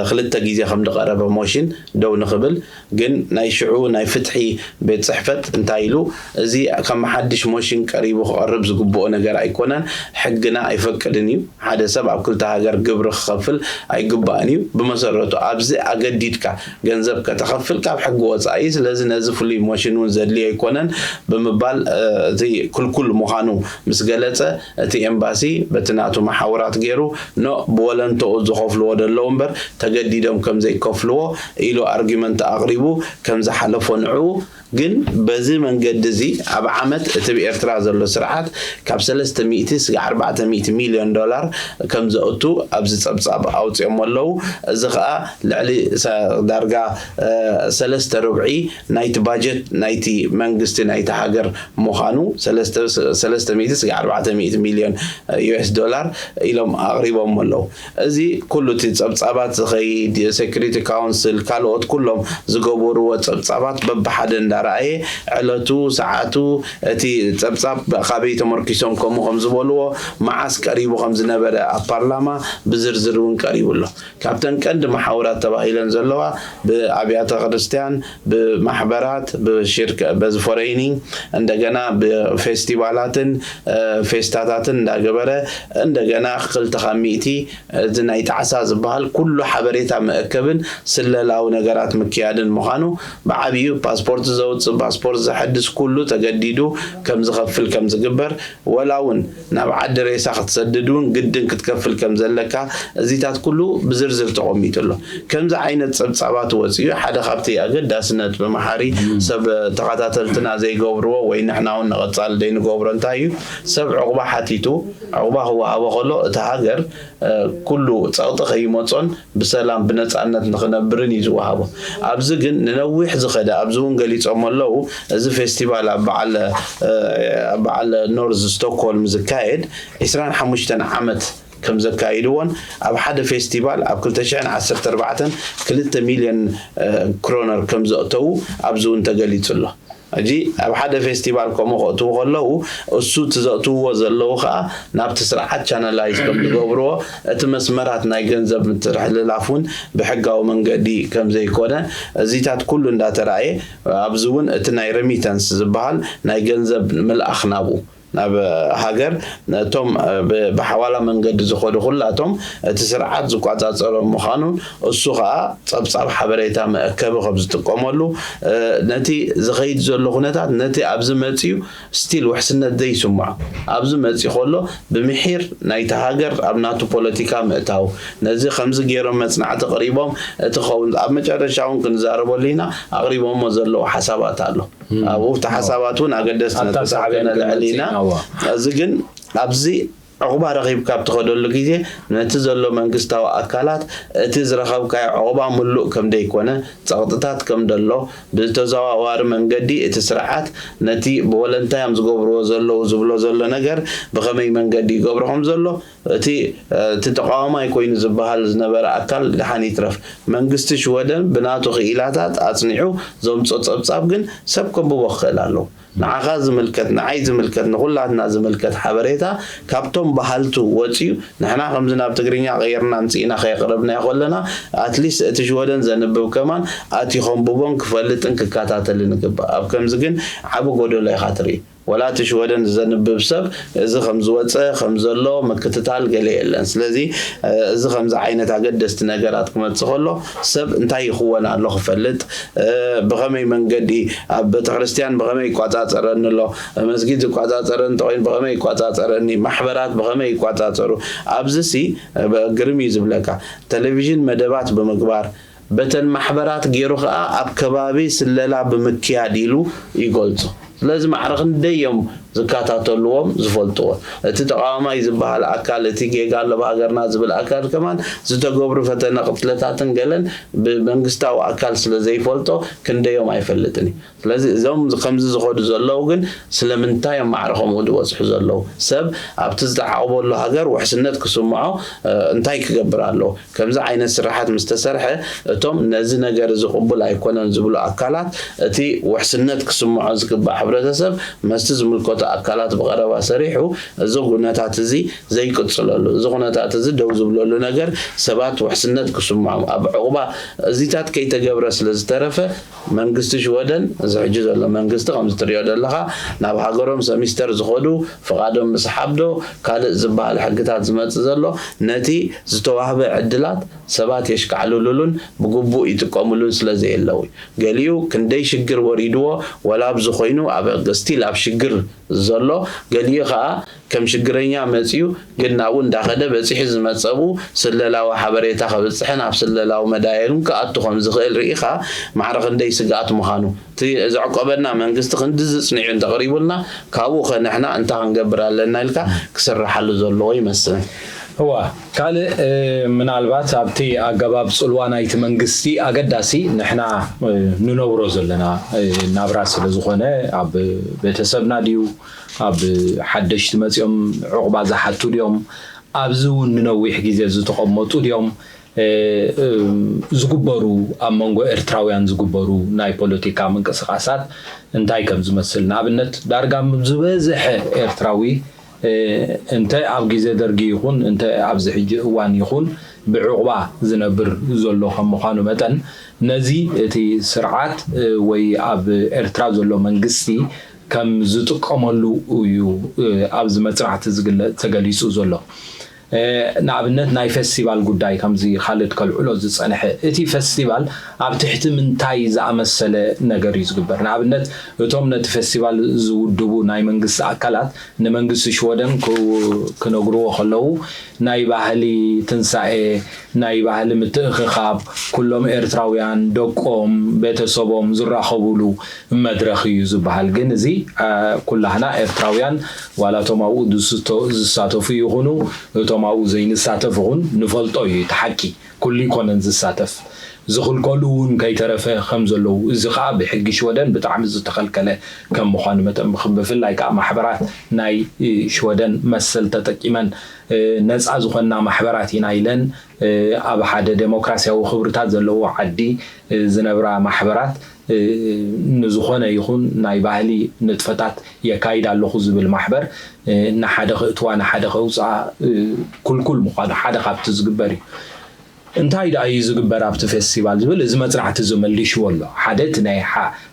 ክልተ ግዜ ከም ዝቐረበ ሞሽን ደው ንኽብል ግን ናይ ሽዑ ናይ ፍትሒ ቤት ፅሕፈት እንታይ ኢሉ እዚ ከም ሓድሽ ሞሽን ቀሪቡ ክቐርብ ዝግብኦ ነገር ኣይኮነን፣ ሕግና ኣይፈቅድን እዩ። ሓደ ሰብ ኣብ ክልተ ሃገር ግብሪ ክኸፍል ኣይግባእን እዩ። ብመሰረቱ ኣብዚ ኣገዲድካ ገንዘብ ከተኸፍል ካብ ሕጊ ወፃኢ እዩ። ስለዚ ነዚ ፍሉይ ሞሽን እውን ዘድልዮ ኣይኮነን ብምባል እቲ ክልኩል ምዃኑ ምስ ገለፀ እቲ ኤምባሲ በቲ ናቱ መሓውራት ገይሩ ኖ ብወለንተኡ ዝኸፍልዎ ደለዉ እምበር ተገዲዶም ከም ዘይከፍልዎ ኢሉ ኣርጊመንት ኣቕሪቡ ከም ዝሓለፎ ንዕኡ ግን በዚ መንገዲ እዚ ኣብ ዓመት እቲ ብኤርትራ ዘሎ ስርዓት ካብ ሰለስተ ሚእቲ ስጋዕ ኣርባዕተ ሚእቲ ሚልዮን ዶላር ከም ዘእቱ ኣብዚ ጸብጻብ ኣውጺኦሞ ኣለዉ። እዚ ከኣ ልዕሊ ዳርጋ ሰለስተ ርብዒ ናይቲ ባጀት ናይቲ መንግስቲ ናይቲ ሃገር ምዃኑ ሰለስተ ሚእቲ ስጋዕ ኣርባዕተ ሚእቲ ሚልዮን ዩኤስ ዶላር ኢሎም ኣቕሪቦሞ ኣለዉ። እዚ ኩሉ እቲ ጸብጻባት ዝኸይድ ሴኩሪቲ ካውንስል ካልኦት ኩሎም ዝገበርዎ ጸብጻባት በብሓደ እንዳረኣየ ዕለቱ ሰዓቱ እቲ ጸብጻብ ካበይ ተመርኪሶም ከምኡ ከም ዝበልዎ መዓስ ቀሪቡ ከም ዝነበረ ኣብ ፓርላማ ብዝርዝር እውን ቀሪቡ ኣሎ። ካብተን ቀንዲ መሓውራት ተባሂለን ዘለዋ ብኣብያተ ክርስትያን ብማሕበራት ብሽርክ በዚ ፎረይኒ እንደገና ብፌስቲቫላትን ፌስታታትን እንዳገበረ እንደገና ክልተ ካብ ሚእቲ እዚ ናይ ጣዕሳ ዝበሃል ኩሉ ሓበሬታ መእከብን ስለላዊ ነገራት ምክያድን ምዃኑ ብዓብዩ ፓስፖርት ዘውፅእ ፓስፖርት ዘሐድስ ኩሉ ተገዲዱ ከም ዝኸፍል ከም ዝግበር፣ ወላ እውን ናብ ዓዲ ሬሳ ክትሰድድ እውን ግድን ክትከፍል ከም ዘለካ፣ እዚታት ኩሉ ብዝርዝር ተቐሚጡ ኣሎ። ከምዚ ዓይነት ጸብጻባት ወጺኡ፣ ሓደ ካብቲ ኣገዳሲ ነጥቢ መሓሪ፣ ሰብ ተኸታተልትና ዘይገብርዎ ወይ ንሕና እውን ንቐጻሊ ዘይንገብሮ እንታይ እዩ? ሰብ ዕቑባ ሓቲቱ፣ ዕቑባ ክወሃቦ ከሎ፣ እቲ ሃገር ኩሉ ጸቕጢ ከይመጾን ብሰላም ብነጻነት ንኽነብርን እዩ ዝወሃቦ። ኣብዚ ግን ንነዊሕ ዝኸደ፣ ኣብዚ እውን ገሊጾም ኣለዉ፣ እዚ ፌስቲቫል ኣብ በዓል ኣብ በዓል ኖርዝ ስቶክሆልም ዝካየድ ዕስራን ሓሙሽተን ዓመት ከም ዘካይድዎን፣ ኣብ ሓደ ፌስቲቫል ኣብ ክልተ ሽሕን ዓሰርተ ኣርባዕተን ክልተ ሚልዮን ክሮነር ከም ዘእተዉ ኣብዚ እውን ተገሊጹ ኣሎ። ሕጂ ኣብ ሓደ ፌስቲቫል ከምኡ ከእትዉ ከለዉ፣ እሱ እቲ ዘእትውዎ ዘለዉ ከኣ ናብቲ ስርዓት ቻነላይዝ ከም ዝገብርዎ፣ እቲ መስመራት ናይ ገንዘብ ምትሕልላፍ እውን ብሕጋዊ መንገዲ ከም ዘይኮነ፣ እዚታት ኩሉ እንዳተራእየ፣ ኣብዚ እውን እቲ ናይ ረሚታንስ ዝበሃል ናይ ገንዘብ ምልኣኽ ናብኡ ናብ ሃገር ነቶም ብሓዋላ መንገዲ ዝኸዱ ኩላቶም እቲ ስርዓት ዝቋጻጸሮ ምዃኑን፣ እሱ ኸኣ ጸብጻብ ሓበሬታ መእከቢ ከም ዝጥቀመሉ፣ ነቲ ዝኸይድ ዘሎ ኩነታት፣ ነቲ ኣብዚ መጺኡ ስቲል ውሕስነት ዘይስምዖ፣ ኣብዚ መጺኡ ከሎ ብምሒር ናይቲ ሃገር ኣብ ናቱ ፖለቲካ ምእታው፣ ነዚ ከምዚ ገይሮም መጽናዕቲ ኣቕሪቦም፣ እቲ ኸውን ኣብ መጨረሻ እውን ክንዛረበሉ ኢና፣ ኣቕሪቦሞ ዘለዉ ሓሳባት ኣሎ። ኣብኡ እቲ ሓሳባት እውን ኣገደስቲ ኣብታ ነጥብታት ሳዕቤን ከነልዕል ኢና። ክንመጽእ ኢና፣ እዋ። እዚ ግን ኣብዚ ዕቑባ ረኺብካ ኣብ ትኸደሉ ግዜ፣ ነቲ ዘሎ መንግስታዊ ኣካላት እቲ ዝረኸብካዮ ዕቑባ ምሉእ ከም ደይኮነ፣ ጸቕጥታት ከም ደሎ፣ ብተዘዋዋሪ መንገዲ እቲ ስርዓት ነቲ ብወለንታዮም ዝገብርዎ ዘለዉ ዝብሎ ዘሎ ነገር ብኸመይ መንገዲ ይገብሮ ከም ዘሎ፣ እቲ እቲ ተቓዋማይ ኮይኑ ዝበሃል ዝነበረ ኣካል ደሓን ይትረፍ፣ መንግስቲ ሽወደን ብናቱ ክኢላታት ኣጽኒዑ ዘምጾ ጸብጻብ ግን ሰብ ከንብቦ ክኽእል ኣለዎ። ንዓኻ ዝምልከት፣ ንዓይ ዝምልከት፣ ንኹላትና ዝምልከት ሓበሬታ ካብቶም በሃልቱ ወጺኡ፣ ንሕና ከምዚ ናብ ትግርኛ ቀይርና ኣምጺእና ከየቕረብናዮ ከለና፣ ኣትሊስት እቲ ሽወደን ዘንብብ ከማን ኣትዩ ከንብቦን ክፈልጥን ክከታተልን ይግባእ። ኣብ ከምዚ ግን ዓቢ ጎደሎ ኢኻ ትርኢ። ወላ እቲ ሽወደን ዘንብብ ሰብ እዚ ከም ዝወጸ፣ ከም ዘሎ ምክትታል ገለ የለን። ስለዚ፣ እዚ ከምዚ ዓይነት ኣገደስቲ ነገራት ክመጽእ ከሎ፣ ሰብ እንታይ ይኽወን ኣሎ ክፈልጥ፣ ብኸመይ መንገዲ ኣብ ቤተክርስትያን ብኸመይ ይቋጻጸረኒ ኣሎ፣ መስጊድ ዝቋጻጸረ እንተኾይኑ ብኸመይ ይቋጻጸረኒ፣ ማሕበራት ብኸመይ ይቋጻጸሩ። ኣብዚሲ ግርም እዩ ዝብለካ። ቴሌቪዥን መደባት ብምግባር፣ በተን ማሕበራት ገይሩ ኸኣ ኣብ ከባቢ ስለላ ብምክያድ ኢሉ ይገልጾ። ስለዚ ማዕረ ክንደይ እዮም ዝከታተልዎም፣ ዝፈልጥዎ። እቲ ተቓዋማይ ዝበሃል ኣካል፣ እቲ ጌጋ ኣሎ ኣብ ሃገርና ዝብል ኣካል ከማን ዝተገብሩ ፈተነ ቅትለታትን ገለን ብመንግስታዊ ኣካል ስለ ዘይፈልጦ ክንደዮም ኣይፈልጥን እዩ። ስለዚ እዞም ከምዚ ዝኸዱ ዘለዉ ግን ስለምንታይ እዮም ማዕረ ከምኡ ዝበጽሑ ዘለዉ? ሰብ ኣብቲ ዝተዓቑበሉ ሃገር ውሕስነት ክስምዖ፣ እ፣ እንታይ ክገብር ኣለዎ? ከምዚ ዓይነት ስራሓት ምስ ተሰርሐ፣ እቶም ነዚ ነገር እዚ ቅቡል ኣይኮነን ዝብሉ ኣካላት፣ እቲ ውሕስነት ክስምዖ ዝግባእ ሕብረተሰብ መስቲ ዝምልከቶ ኣካላት ብቐረባ ሰሪሑ፣ እዚ ኩነታት እዚ ዘይቅጽለሉ፣ እዚ ኩነታት እዚ ደው ዝብለሉ ነገር ሰባት ውሕስነት ክስምዖም፣ ኣብ ዕቑባ እዚታት ከይተገብረ ስለ ዝተረፈ፣ መንግስቲ ሽወደን እዚ ሕጂ ዘሎ መንግስቲ ከምዚ ትሪኦ ዘለኻ ናብ ሃገሮም ሰሚስተር ዝኸዱ ፍቓዶም ምስሓብ ዶ ካልእ ዝበሃል ሕግታት ዝመጽእ ዘሎ ነቲ ዝተዋህበ ዕድላት ሰባት የሽካዕልሉሉን ብግቡእ ይጥቀምሉን ስለ ዘየለዉ እዩ። ገሊኡ ክንደይ ሽግር ወሪድዎ ወላ ኣብዚ ኮይኑ ኣብ ስቲል ኣብ ሽግር ዘሎ፣ ገሊኡ ኸኣ ከም ሽግረኛ መጺኡ፣ ግን ናብኡ እንዳኸደ በጺሑ ዝመጸ ብኡ ስለላዊ ሓበሬታ ከብጽሕን ኣብ ስለላዊ መዳየሉን ክኣቱ ከም ዝኽእል ርኢኻ፣ ማዕረ ክንደይ ስግኣት ምዃኑ። እቲ ዘዕቆበና መንግስቲ ክንድዚ ጽኒዑ እንተቕሪቡልና፣ ካብኡ ኸ ንሕና እንታይ ክንገብር ኣለና ኢልካ ክስርሓሉ ዘለዎ ይመስል። እዋ፣ ካልእ፣ እ፣ ምናልባት ኣብቲ ኣገባብ ጽልዋ ናይቲ መንግስቲ ኣገዳሲ ንሕና፣ እ፣ ንነብሮ ዘለና፣ እ፣ ናብራ ስለ ዝኾነ፣ ኣብ ቤተሰብና ድዩ፣ ኣብ ሓደሽቲ መጺኦም ዕቑባ ዝሓቱ ድዮም፣ ኣብዚ እውን ንነዊሕ ግዜ ዝተቐመጡ ድዮም፣ እ፣ እ፣ ዝግበሩ፣ ኣብ መንጎ ኤርትራውያን ዝግበሩ ናይ ፖለቲካ ምንቅስቓሳት እንታይ ከም ዝመስል፣ ንኣብነት ዳርጋ ዝበዝሐ ኤርትራዊ፣ እ፣ እንተ ኣብ ግዜ ደርጊ ይኹን እንተ ኣብዚ ሕጂ እዋን ይኹን ብዕቑባ ዝነብር ዘሎ ከም ምዃኑ መጠን፣ ነዚ እቲ ስርዓት፣ እ፣ ወይ ኣብ ኤርትራ ዘሎ መንግስቲ ከም ዝጥቀመሉ እዩ፣ እ፣ ኣብዚ መጽናዕቲ ዝግለ-፣ ተገሊጹ ዘሎ። ንኣብነት ናይ ፈስቲቫል ጉዳይ ከምዚ ካልድ ከልዕሎ ዝጸንሐ፣ እቲ ፈስቲቫል ኣብ ትሕቲ ምንታይ ዝኣመሰለ ነገር እዩ ዝግበር? ንኣብነት እቶም ነቲ ፈስቲቫል ዝውድቡ ናይ መንግስቲ ኣካላት ንመንግስቲ ሽወደን ክነግርዎ ከለዉ ናይ ባህሊ ትንሳኤ፣ ናይ ባህሊ ምትእኽኻብ፣ ኩሎም ኤርትራውያን ደቆም ቤተሰቦም ዝራኸቡሉ መድረኽ እዩ ዝበሃል። ግን እዚ ኩላህና ኤርትራውያን ዋላ እቶም ኣብኡ ዝሳተፉ ይኹኑ እቶም ኣብኡ ዘይንሳተፍ እውን ንፈልጦ እዩ። እቲ ሓቂ ኩሉ ይኮነን ዝሳተፍ፣ ዝኽልከሉ እውን ከይተረፈ ከም ዘለዉ፣ እዚ ከዓ ብሕጊ ሽወደን ብጣዕሚ ዝተኸልከለ ከም ምዃኑ መጠን ብፍላይ ከዓ ማሕበራት ናይ ሽወደን መሰል ተጠቂመን ነፃ ዝኾና ማሕበራት ኢና ኢለን ኣብ ሓደ ዴሞክራሲያዊ ክብርታት ዘለዎ ዓዲ ዝነብራ ማሕበራት ንዝኾነ ይኹን ናይ ባህሊ ንጥፈታት የካይድ ኣለኹ ዝብል ማሕበር ንሓደ ክእትዋ ንሓደ ከውፅኣ ኩልኩል ምዃኑ ሓደ ካብቲ ዝግበር እዩ። እንታይ ደኣ እዩ ዝግበር ኣብቲ ፌስቲቫል ዝብል እዚ መፅናዕቲ እዚ መሊሽዎ ኣሎ። ሓደ እቲ ናይ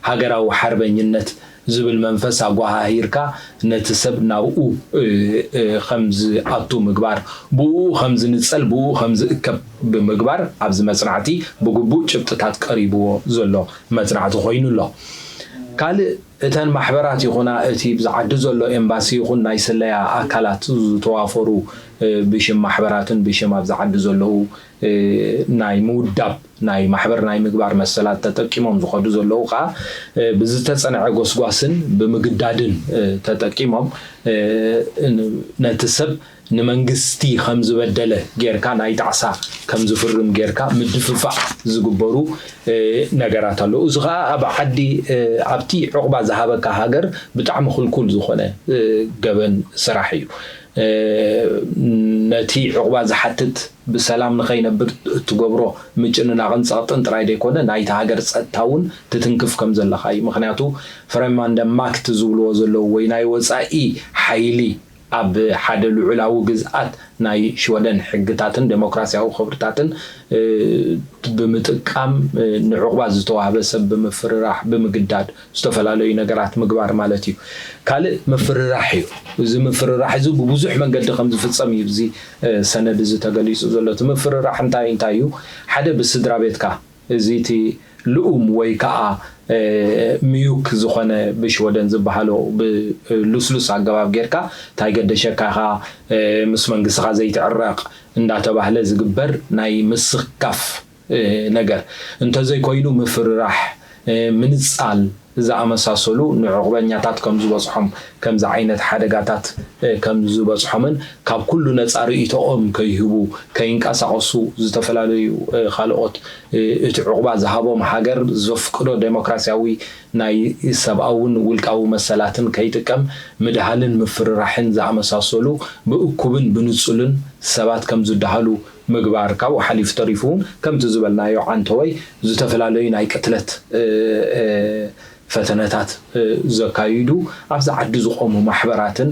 ሃገራዊ ሓርበኝነት ዝብል መንፈስ ኣጓሃሂርካ ነቲ ሰብ ናብኡ ከም ዝኣቱ ምግባር፣ ብኡ ከም ዝንፀል፣ ብኡ ከም ዝእከብ ብምግባር ኣብዚ መፅናዕቲ ብግቡእ ጭብጥታት ቀሪብዎ ዘሎ መፅናዕቲ ኮይኑ ኣሎ። ካልእ እተን ማሕበራት ይኹና እቲ ብዚ ዓዲ ዘሎ ኤምባሲ ይኹን ናይ ስለያ ኣካላት ዝተዋፈሩ ብሽም ማሕበራትን ብሽም ኣብዚ ዓዲ ዘለዉ ናይ ምውዳብ ናይ ማሕበር ናይ ምግባር መሰላት ተጠቂሞም ዝኸዱ ዘለዉ ከዓ ብዝተፀንዐ ጎስጓስን ብምግዳድን ተጠቂሞም ነቲ ሰብ ንመንግስቲ ከም ዝበደለ ጌርካ ናይ ጣዕሳ ከም ዝፍርም ጌርካ ምድፍፋዕ ዝግበሩ ነገራት ኣለዉ። እዚ ከዓ ኣብ ዓዲ ኣብቲ ዕቑባ ዝሃበካ ሃገር ብጣዕሚ ክልኩል ዝኾነ ገበን ስራሕ እዩ። ነቲ ዕቑባ ዝሓትት ብሰላም ንኸይነብር እትገብሮ ምጭንናቕን ጸቕጥን ጥራይ ዘይኮነ ናይቲ ሃገር ጸጥታ እውን ትትንክፍ ከም ዘለኻ እዩ። ምኽንያቱ ፍረማንደ ማክት ዝብልዎ ዘለዉ ወይ ናይ ወጻኢ ሓይሊ ኣብ ሓደ ልዑላዊ ግዝኣት ናይ ሽወደን ሕግታትን ዴሞክራሲያዊ ክብርታትን ብምጥቃም ንዕቑባ ዝተዋህበ ሰብ ብምፍርራሕ ብምግዳድ ዝተፈላለዩ ነገራት ምግባር ማለት እዩ። ካልእ ምፍርራሕ እዩ። እዚ ምፍርራሕ እዚ ብብዙሕ መንገዲ ከም ዝፍጸም እዩ እዚ ሰነድ እዚ ተገሊጹ ዘሎ። እቲ ምፍርራሕ እንታይ እንታይ እዩ? ሓደ ብስድራ ቤትካ እዚ እቲ ልኡም ወይ ከዓ ምዩክ ዝኾነ ብሽወደን ዝበሃሎ ብልስሉስ ኣገባብ ጌርካ እንታይ ገደሸካ ኢኻ ምስ መንግስትኻ ዘይትዕረቕ እንዳተባህለ ዝግበር ናይ ምስካፍ ነገር እንተዘይኮይኑ ምፍርራሕ፣ ምንጻል ዝኣመሳሰሉ ንዕቑበኛታት ከም ዝበጽሖም ከምዚ ዓይነት ሓደጋታት ከም ዝበጽሖምን ካብ ኩሉ ነጻ ርእይቶኦም ከይህቡ ከይንቀሳቐሱ ዝተፈላለዩ ካልኦት እቲ ዕቑባ ዝሃቦም ሃገር ዘፍቅዶ ዴሞክራሲያዊ ናይ ሰብኣውን ውልቃዊ መሰላትን ከይጥቀም ምድሃልን ምፍርራሕን ዝኣመሳሰሉ ብእኩብን ብንጹልን ሰባት ከም ዝደሃሉ ምግባር ካብኡ ሓሊፉ ተሪፉ እውን ከምቲ ዝበልናዮ ዓንተወይ ዝተፈላለዩ ናይ ቅትለት ፈተነታት ዘካይዱ ኣብዚ ዓዲ ዝቆሙ ማሕበራትን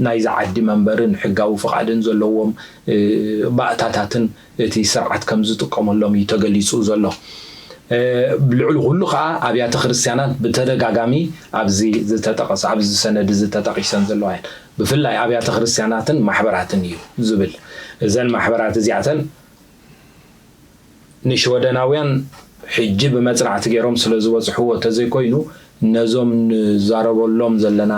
ናይዚ ዓዲ መንበርን ሕጋዊ ፍቓድን ዘለዎም ባእታታትን እቲ ስርዓት ከም ዝጥቀመሎም እዩ ተገሊፁ ዘሎ። ልዕሊ ኩሉ ከዓ ኣብያተ ክርስቲያናት ብተደጋጋሚ ኣብዚ ዝተጠቐሰ ኣብዚ ሰነድ እዚ ተጠቂሰን ዘለዋ እየን። ብፍላይ ኣብያተ ክርስቲያናትን ማሕበራትን እዩ ዝብል። እዘን ማሕበራት እዚኣተን ንሽወደናውያን ሕጂ ብመፅናዕቲ ገይሮም ስለ ዝበፅሕዎ ተዘይኮይኑ ነዞም ንዛረበሎም ዘለና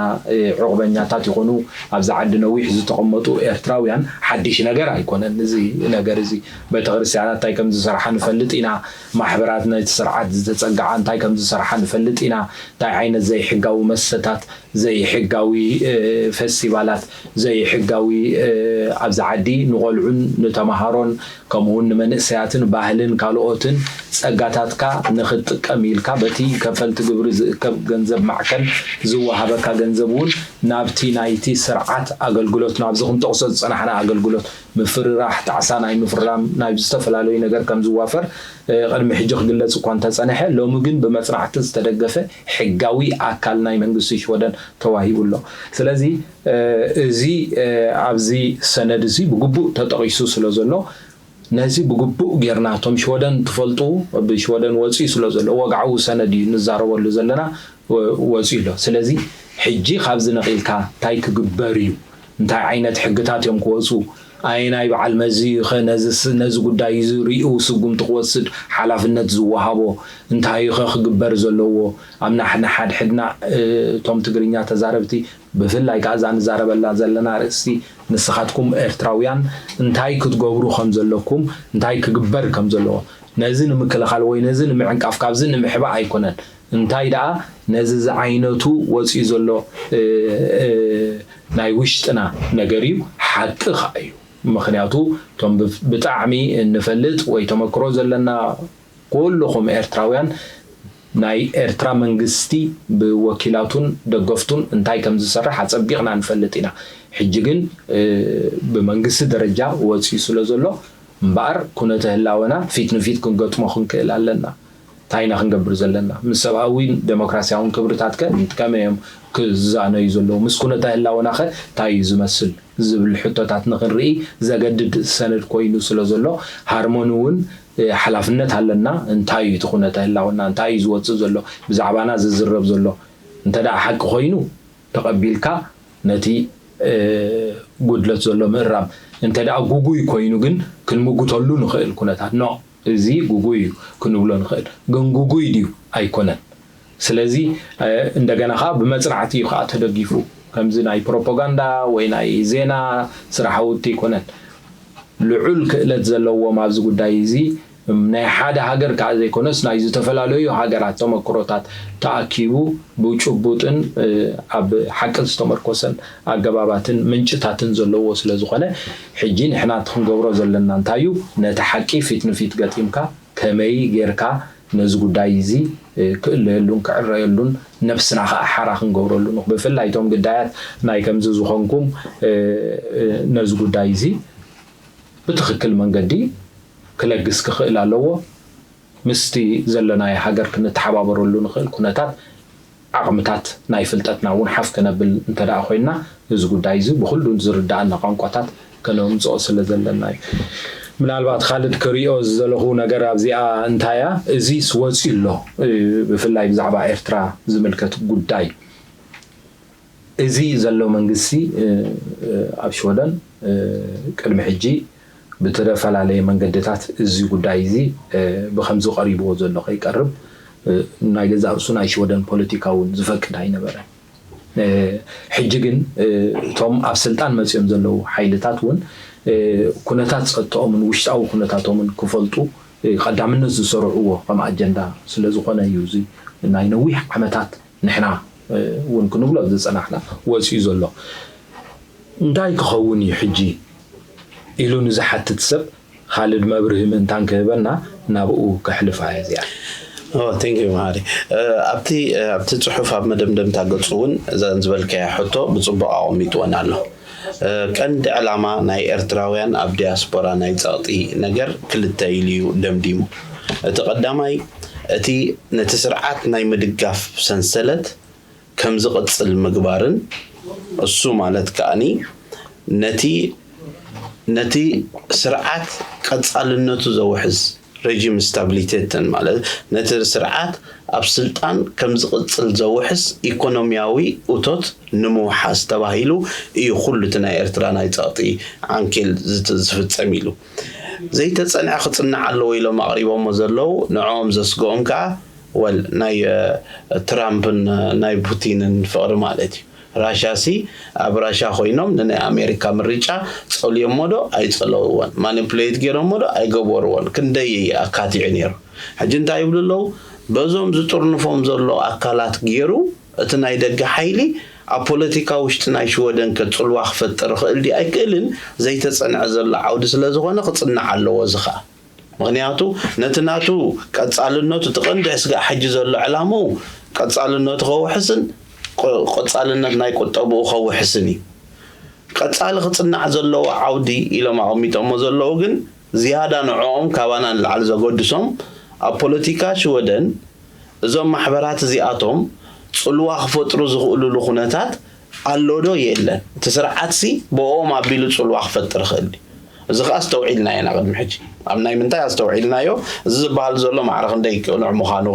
ዕቑበኛታት ይኾኑ ኣብዚ ዓዲ ነዊሕ ዝተቐመጡ ኤርትራውያን ሓድሽ ነገር ኣይኮነን። እዚ ነገር እዚ ቤተክርስትያናት እንታይ ከም ዝሰርሓ ንፈልጥ ኢና። ማሕበራት ነቲ ስርዓት ዝተፀግዓ እንታይ ከም ዝሰርሓ ንፈልጥ ኢና። እንታይ ዓይነት ዘይሕጋዊ መሰታት ዘይሕጋዊ ፈስቲቫላት ዘይሕጋዊ ኣብዚ ዓዲ ንቆልዑን ንተምሃሮን ከምኡውን ንመንእሰያትን ባህልን ካልኦትን ጸጋታትካ ንኽትጥቀም ኢልካ በቲ ከፈልቲ ግብሪ ዝእከብ ገንዘብ ማዕከን ዝወሃበካ ገንዘብ እውን ናብቲ ናይቲ ስርዓት ኣገልግሎት ናብዚ ክንጠቕሶ ዝጸናሕና ኣገልግሎት ምፍርራሕ ጣዕሳ ናይ ምፍራም ናይ ዝተፈላለዩ ነገር ከም ዝዋፈር ቅድሚ ሕጂ ክግለጽ እኳ እንተጸንሐ ሎሚ ግን ብመጽናዕቲ ዝተደገፈ ሕጋዊ ኣካል ናይ መንግስቲ ሽወደን ተዋሂቡ ኣሎ። ስለዚ እዚ ኣብዚ ሰነድ እዚ ብግቡእ ተጠቒሱ ስለ ዘሎ ነዚ ብግቡእ ጌርና እቶም ሽወደን ትፈልጡ ብሽወደን ወፂኡ ስለ ዘሎ ወግዓዊ ሰነድ እዩ ንዛረበሉ ዘለና ወፂኡ ኣሎ። ስለዚ ሕጂ ካብዚ ነቒልካ እንታይ ክግበር እዩ እንታይ ዓይነት ሕግታት እዮም ክወፁ ኣየናይ በዓል መዚ ኸ ነዚ ጉዳይ እዚ ሪኡ ስጉምቲ ክወስድ ሓላፍነት ዝወሃቦ? እንታይ ኸ ክግበር ዘለዎ? ኣብ ናሕና ሓድሕድና እቶም ትግርኛ ተዛረብቲ ብፍላይ ከዓ እዛ ንዛረበላ ዘለና ርእስቲ ንስኻትኩም ኤርትራውያን እንታይ ክትገብሩ ከም ዘለኩም እንታይ ክግበር ከም ዘለዎ ነዚ ንምክልኻል ወይ ነዚ ንምዕንቃፍ ካብዚ ንምሕባእ ኣይኮነን። እንታይ ደኣ ነዚ ዝዓይነቱ ወፂኡ ዘሎ ናይ ውሽጥና ነገር እዩ፣ ሓቂ ከዓ እዩ። ምክንያቱ እቶም ብጣዕሚ እንፈልጥ ወይ ተመክሮ ዘለና ኩልኹም ኤርትራውያን ናይ ኤርትራ መንግስቲ ብወኪላቱን ደገፍቱን እንታይ ከም ዝሰርሕ ኣጸቢቕና ንፈልጥ ኢና። ሕጂ ግን ብመንግስቲ ደረጃ ወጺኡ ስለ ዘሎ እምበኣር ኩነተ ህላወና ፊት ንፊት ክንገጥሞ ክንክእል ኣለና። እንታይ ኢና ክንገብር ዘለና? ምስ ሰብኣዊን ደሞክራሲያውን ክብርታት ከ ከመይ እዮም ክዛነዩ ዘለዉ? ምስ ኩነተ ህላወና ከ እንታይ እዩ ዝመስል? ዝብል ሕቶታት ንኽንርኢ ዘገድድ ሰነድ ኮይኑ ስለ ዘሎ ሃርሞኒ እውን ሓላፍነት ኣለና። እንታይ እዩ እቲ ኩነተ ህላወና? እንታይ እዩ ዝወፅእ ዘሎ? ብዛዕባና ዝዝረብ ዘሎ እንተ ደኣ ሓቂ ኮይኑ ተቐቢልካ ነቲ ጉድለት ዘሎ ምእራም፣ እንተ ደኣ ጉጉይ ኮይኑ ግን ክንምጉተሉ ንኽእል ኩነታት ኖ እዚ ጉጉይ እዩ ክንብሎ ንኽእል። ግን ጉጉይ ድዩ? ኣይኮነን። ስለዚ እንደገና ከዓ ብመፅናዕቲ እዩ ከዓ ተደጊፉ። ከምዚ ናይ ፕሮፓጋንዳ ወይ ናይ ዜና ስራሕውቲ ኣይኮነን። ልዑል ክእለት ዘለዎም ኣብዚ ጉዳይ እዚ ናይ ሓደ ሃገር ከዓ ዘይኮነስ ናይ ዝተፈላለዩ ሃገራት ተመክሮታት ተኣኪቡ ብጭቡጥን ኣብ ሓቂ ዝተመርኮሰን ኣገባባትን ምንጭታትን ዘለዎ ስለ ዝኾነ ሕጂ ንሕና እቲ ክንገብሮ ዘለና እንታይ እዩ? ነቲ ሓቂ ፊት ንፊት ገጢምካ ከመይ ጌርካ ነዚ ጉዳይ እዚ ክእለየሉን ክዕረየሉን ነብስና ከዓ ሓራ ክንገብረሉ ንኽ ብፍላይ እቶም ግዳያት ናይ ከምዚ ዝኾንኩም ነዚ ጉዳይ እዚ ብትኽክል መንገዲ ክለግስ ክኽእል ኣለዎ። ምስቲ ዘለናዮ ሃገር ክንተሓባበረሉ ንኽእል ኩነታት ዓቕምታት ናይ ፍልጠትና እውን ሓፍ ከነብል እንተ ደኣ ኮይንና እዚ ጉዳይ እዚ ብኹሉ ዝርድኣና ቋንቋታት ከነምፅኦ ስለ ዘለና እዩ። ምናልባት ካልድ ክሪኦ ዝደለኹ ነገር ኣብዚኣ እንታያ እዚስ ወፂኡ ኣሎ ብፍላይ ብዛዕባ ኤርትራ ዝምልከት ጉዳይ እዚ ዘሎ መንግስቲ ኣብ ሽወደን ቅድሚ ሕጂ ብተፈላለየ መንገድታት እዚ ጉዳይ እዚ ብከምዚ ቀሪብዎ ዘሎ ከይቀርብ ናይ ገዛእ ርእሱ ናይ ሽወደን ፖለቲካ እውን ዝፈቅድ ኣይነበረን። ሕጂ ግን እቶም ኣብ ስልጣን መፅኦም ዘለዉ ሓይልታት እውን ኩነታት ፀጥተኦምን ውሽጣዊ ኩነታቶምን ክፈልጡ ቀዳምነት ዝሰርዕዎ ከም ኣጀንዳ ስለ ዝኾነ እዩ እዚ ናይ ነዊሕ ዓመታት ንሕና እውን ክንብሎ ዝፀናሕና ወፂኡ ዘሎ። እንታይ ክኸውን እዩ ሕጂ ኢሉ ንዝሓትት ሰብ ካልድ መብርሂ ምእንታን ክህበና ናብኡ ከሕልፋ እየ እዚኣ። ቴንክ ዩ መሃሪ። ኣብቲ ኣብቲ ፅሑፍ ኣብ መደምደምታ ገፁ እውን እዘን ዝበልካያ ሕቶ ብፅቡቕ ኣቐሚጥወን ኣሎ። ቀንዲ ዕላማ ናይ ኤርትራውያን ኣብ ዲያስፖራ ናይ ጸቕጢ ነገር ክልተ ኢሉ እዩ ደምዲሙ። እቲ ቀዳማይ እቲ ነቲ ስርዓት ናይ ምድጋፍ ሰንሰለት ከም ዝቕጽል ምግባርን እሱ ማለት ከኣኒ ነቲ ነቲ ስርዓት ቀጻልነቱ ዘውሕስ regime stabiliteten ማለት ነቲ ስርዓት ኣብ ስልጣን ከም ዝቕጽል ዘውሕስ ኢኮኖሚያዊ እቶት ንምውሓስ ተባሂሉ እዩ ኩሉ እቲ ናይ ኤርትራ ናይ ጸቕጢ ዓንኬል ዝፍጸም ኢሉ። ዘይተጸንዐ ክጽናዕ ኣለዎ ኢሎም ኣቕሪቦሞ ዘለዉ ንዕኦም ዘስግኦም ከኣ ወል ናይ ትራምፕን ናይ ፑቲንን ፍቕሪ ማለት እዩ። ራሻ ሲ ኣብ ራሻ ኮይኖም ንናይ ኣሜሪካ ምርጫ ጸልዮሞ ዶ ኣይጸለውዎን? ማኒፕሌት ገይሮሞ ዶ ኣይገበርዎን? ክንደይ ኣካቲዑ ነይሩ። ሕጂ እንታይ ይብሉ ኣለዉ? በዞም ዝጥርንፎም ዘሎ ኣካላት ገይሩ እቲ ናይ ደገ ሓይሊ ኣብ ፖለቲካ ውሽጢ ናይ ሽወደን ከ ጽልዋ ክፈጥር ይኽእል ድዩ ኣይክእልን ዘይተጸንዐ ዘሎ ዓውዲ ስለ ዝኾነ ክጽናዕ ኣለዎ። እዚ ኸኣ ምኽንያቱ ነቲ ናቱ ቀጻልነቱ እቲ ቀንዲ ስጋዕ ሕጂ ዘሎ ዕላምኡ ቀጻልነቱ ከውሕስን ቀጻልነት ናይ ቁጠብኡ ከውሕስን እዩ። ቀጻሊ ክጽናዕ ዘለዎ ዓውዲ ኢሎም ኣቐሚጦሞ ዘለዉ ግን ዝያዳ ንዕኦም ካባና ንላዕሊ ዘገድሶም ኣብ ፖለቲካ ሽወደን እዞም ማሕበራት እዚኣቶም ጽልዋ ክፈጥሩ ዝኽእሉሉ ኩነታት ኣሎ ዶ የለን? እቲ ስርዓትሲ ብኦም ኣቢሉ ጽልዋ ክፈጥር ይኽእል ድዩ? እዚ ከኣ ኣስተውዒልናዮ ኢና ቅድሚ ሕጂ። ኣብ ናይ ምንታይ ኣስተውዒልናዮ? እዚ ዝበሃል ዘሎ ማዕረ ክንደይ ቅኑዕ ምዃኑ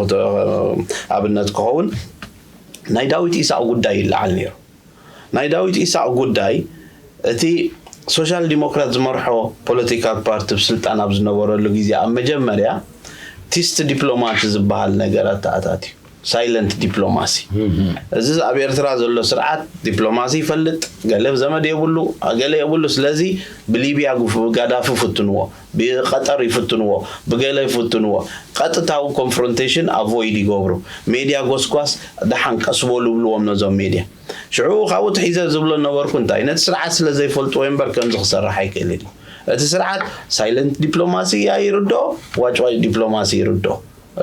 ኣብነት ክኸውን ናይ ዳዊት ኢሳቕ ጉዳይ ይለዓል ነይሩ። ናይ ዳዊት ኢሳቕ ጉዳይ እቲ ሶሻል ዲሞክራት ዝመርሖ ፖለቲካል ፓርቲ ብስልጣን ኣብ ዝነበረሉ ግዜ ኣብ መጀመርያ ቲስት ዲፕሎማት ዝበሃል ነገር ኣተኣታትዩ። ሳይለንት ዲፕሎማሲ። እዚ ኣብ ኤርትራ ዘሎ ስርዓት ዲፕሎማሲ ይፈልጥ፣ ገለ ዘመድ የብሉ፣ ገለ የብሉ። ስለዚ ብሊብያ ጉፍ-፣ ብጋዳፊ ይፍትንዎ፣ ብቀጠር ይፍትንዎ፣ ብገለ ይፍትንዎ። ቀጥታዊ ኮንፍሮንቴሽን ኣቮይድ ይገብሩ። ሜድያ ጎስጓስ ደሓን ቀስ በሉ ይብልዎም ነዞም ሜድያ። ሽዑ ካብኡ ትሒዘ ዝብሎ ነበርኩ እንታይ፣ ነቲ ስርዓት ስለ ዘይፈልጥዎ እምበር ከምዚ ክሰርሕ ኣይክእልን እዩ። እቲ ስርዓት ሳይለንት ዲፕሎማሲ እያ ይርድኦ፣ ዋጭዋጭ ዲፕሎማሲ ይርድኦ።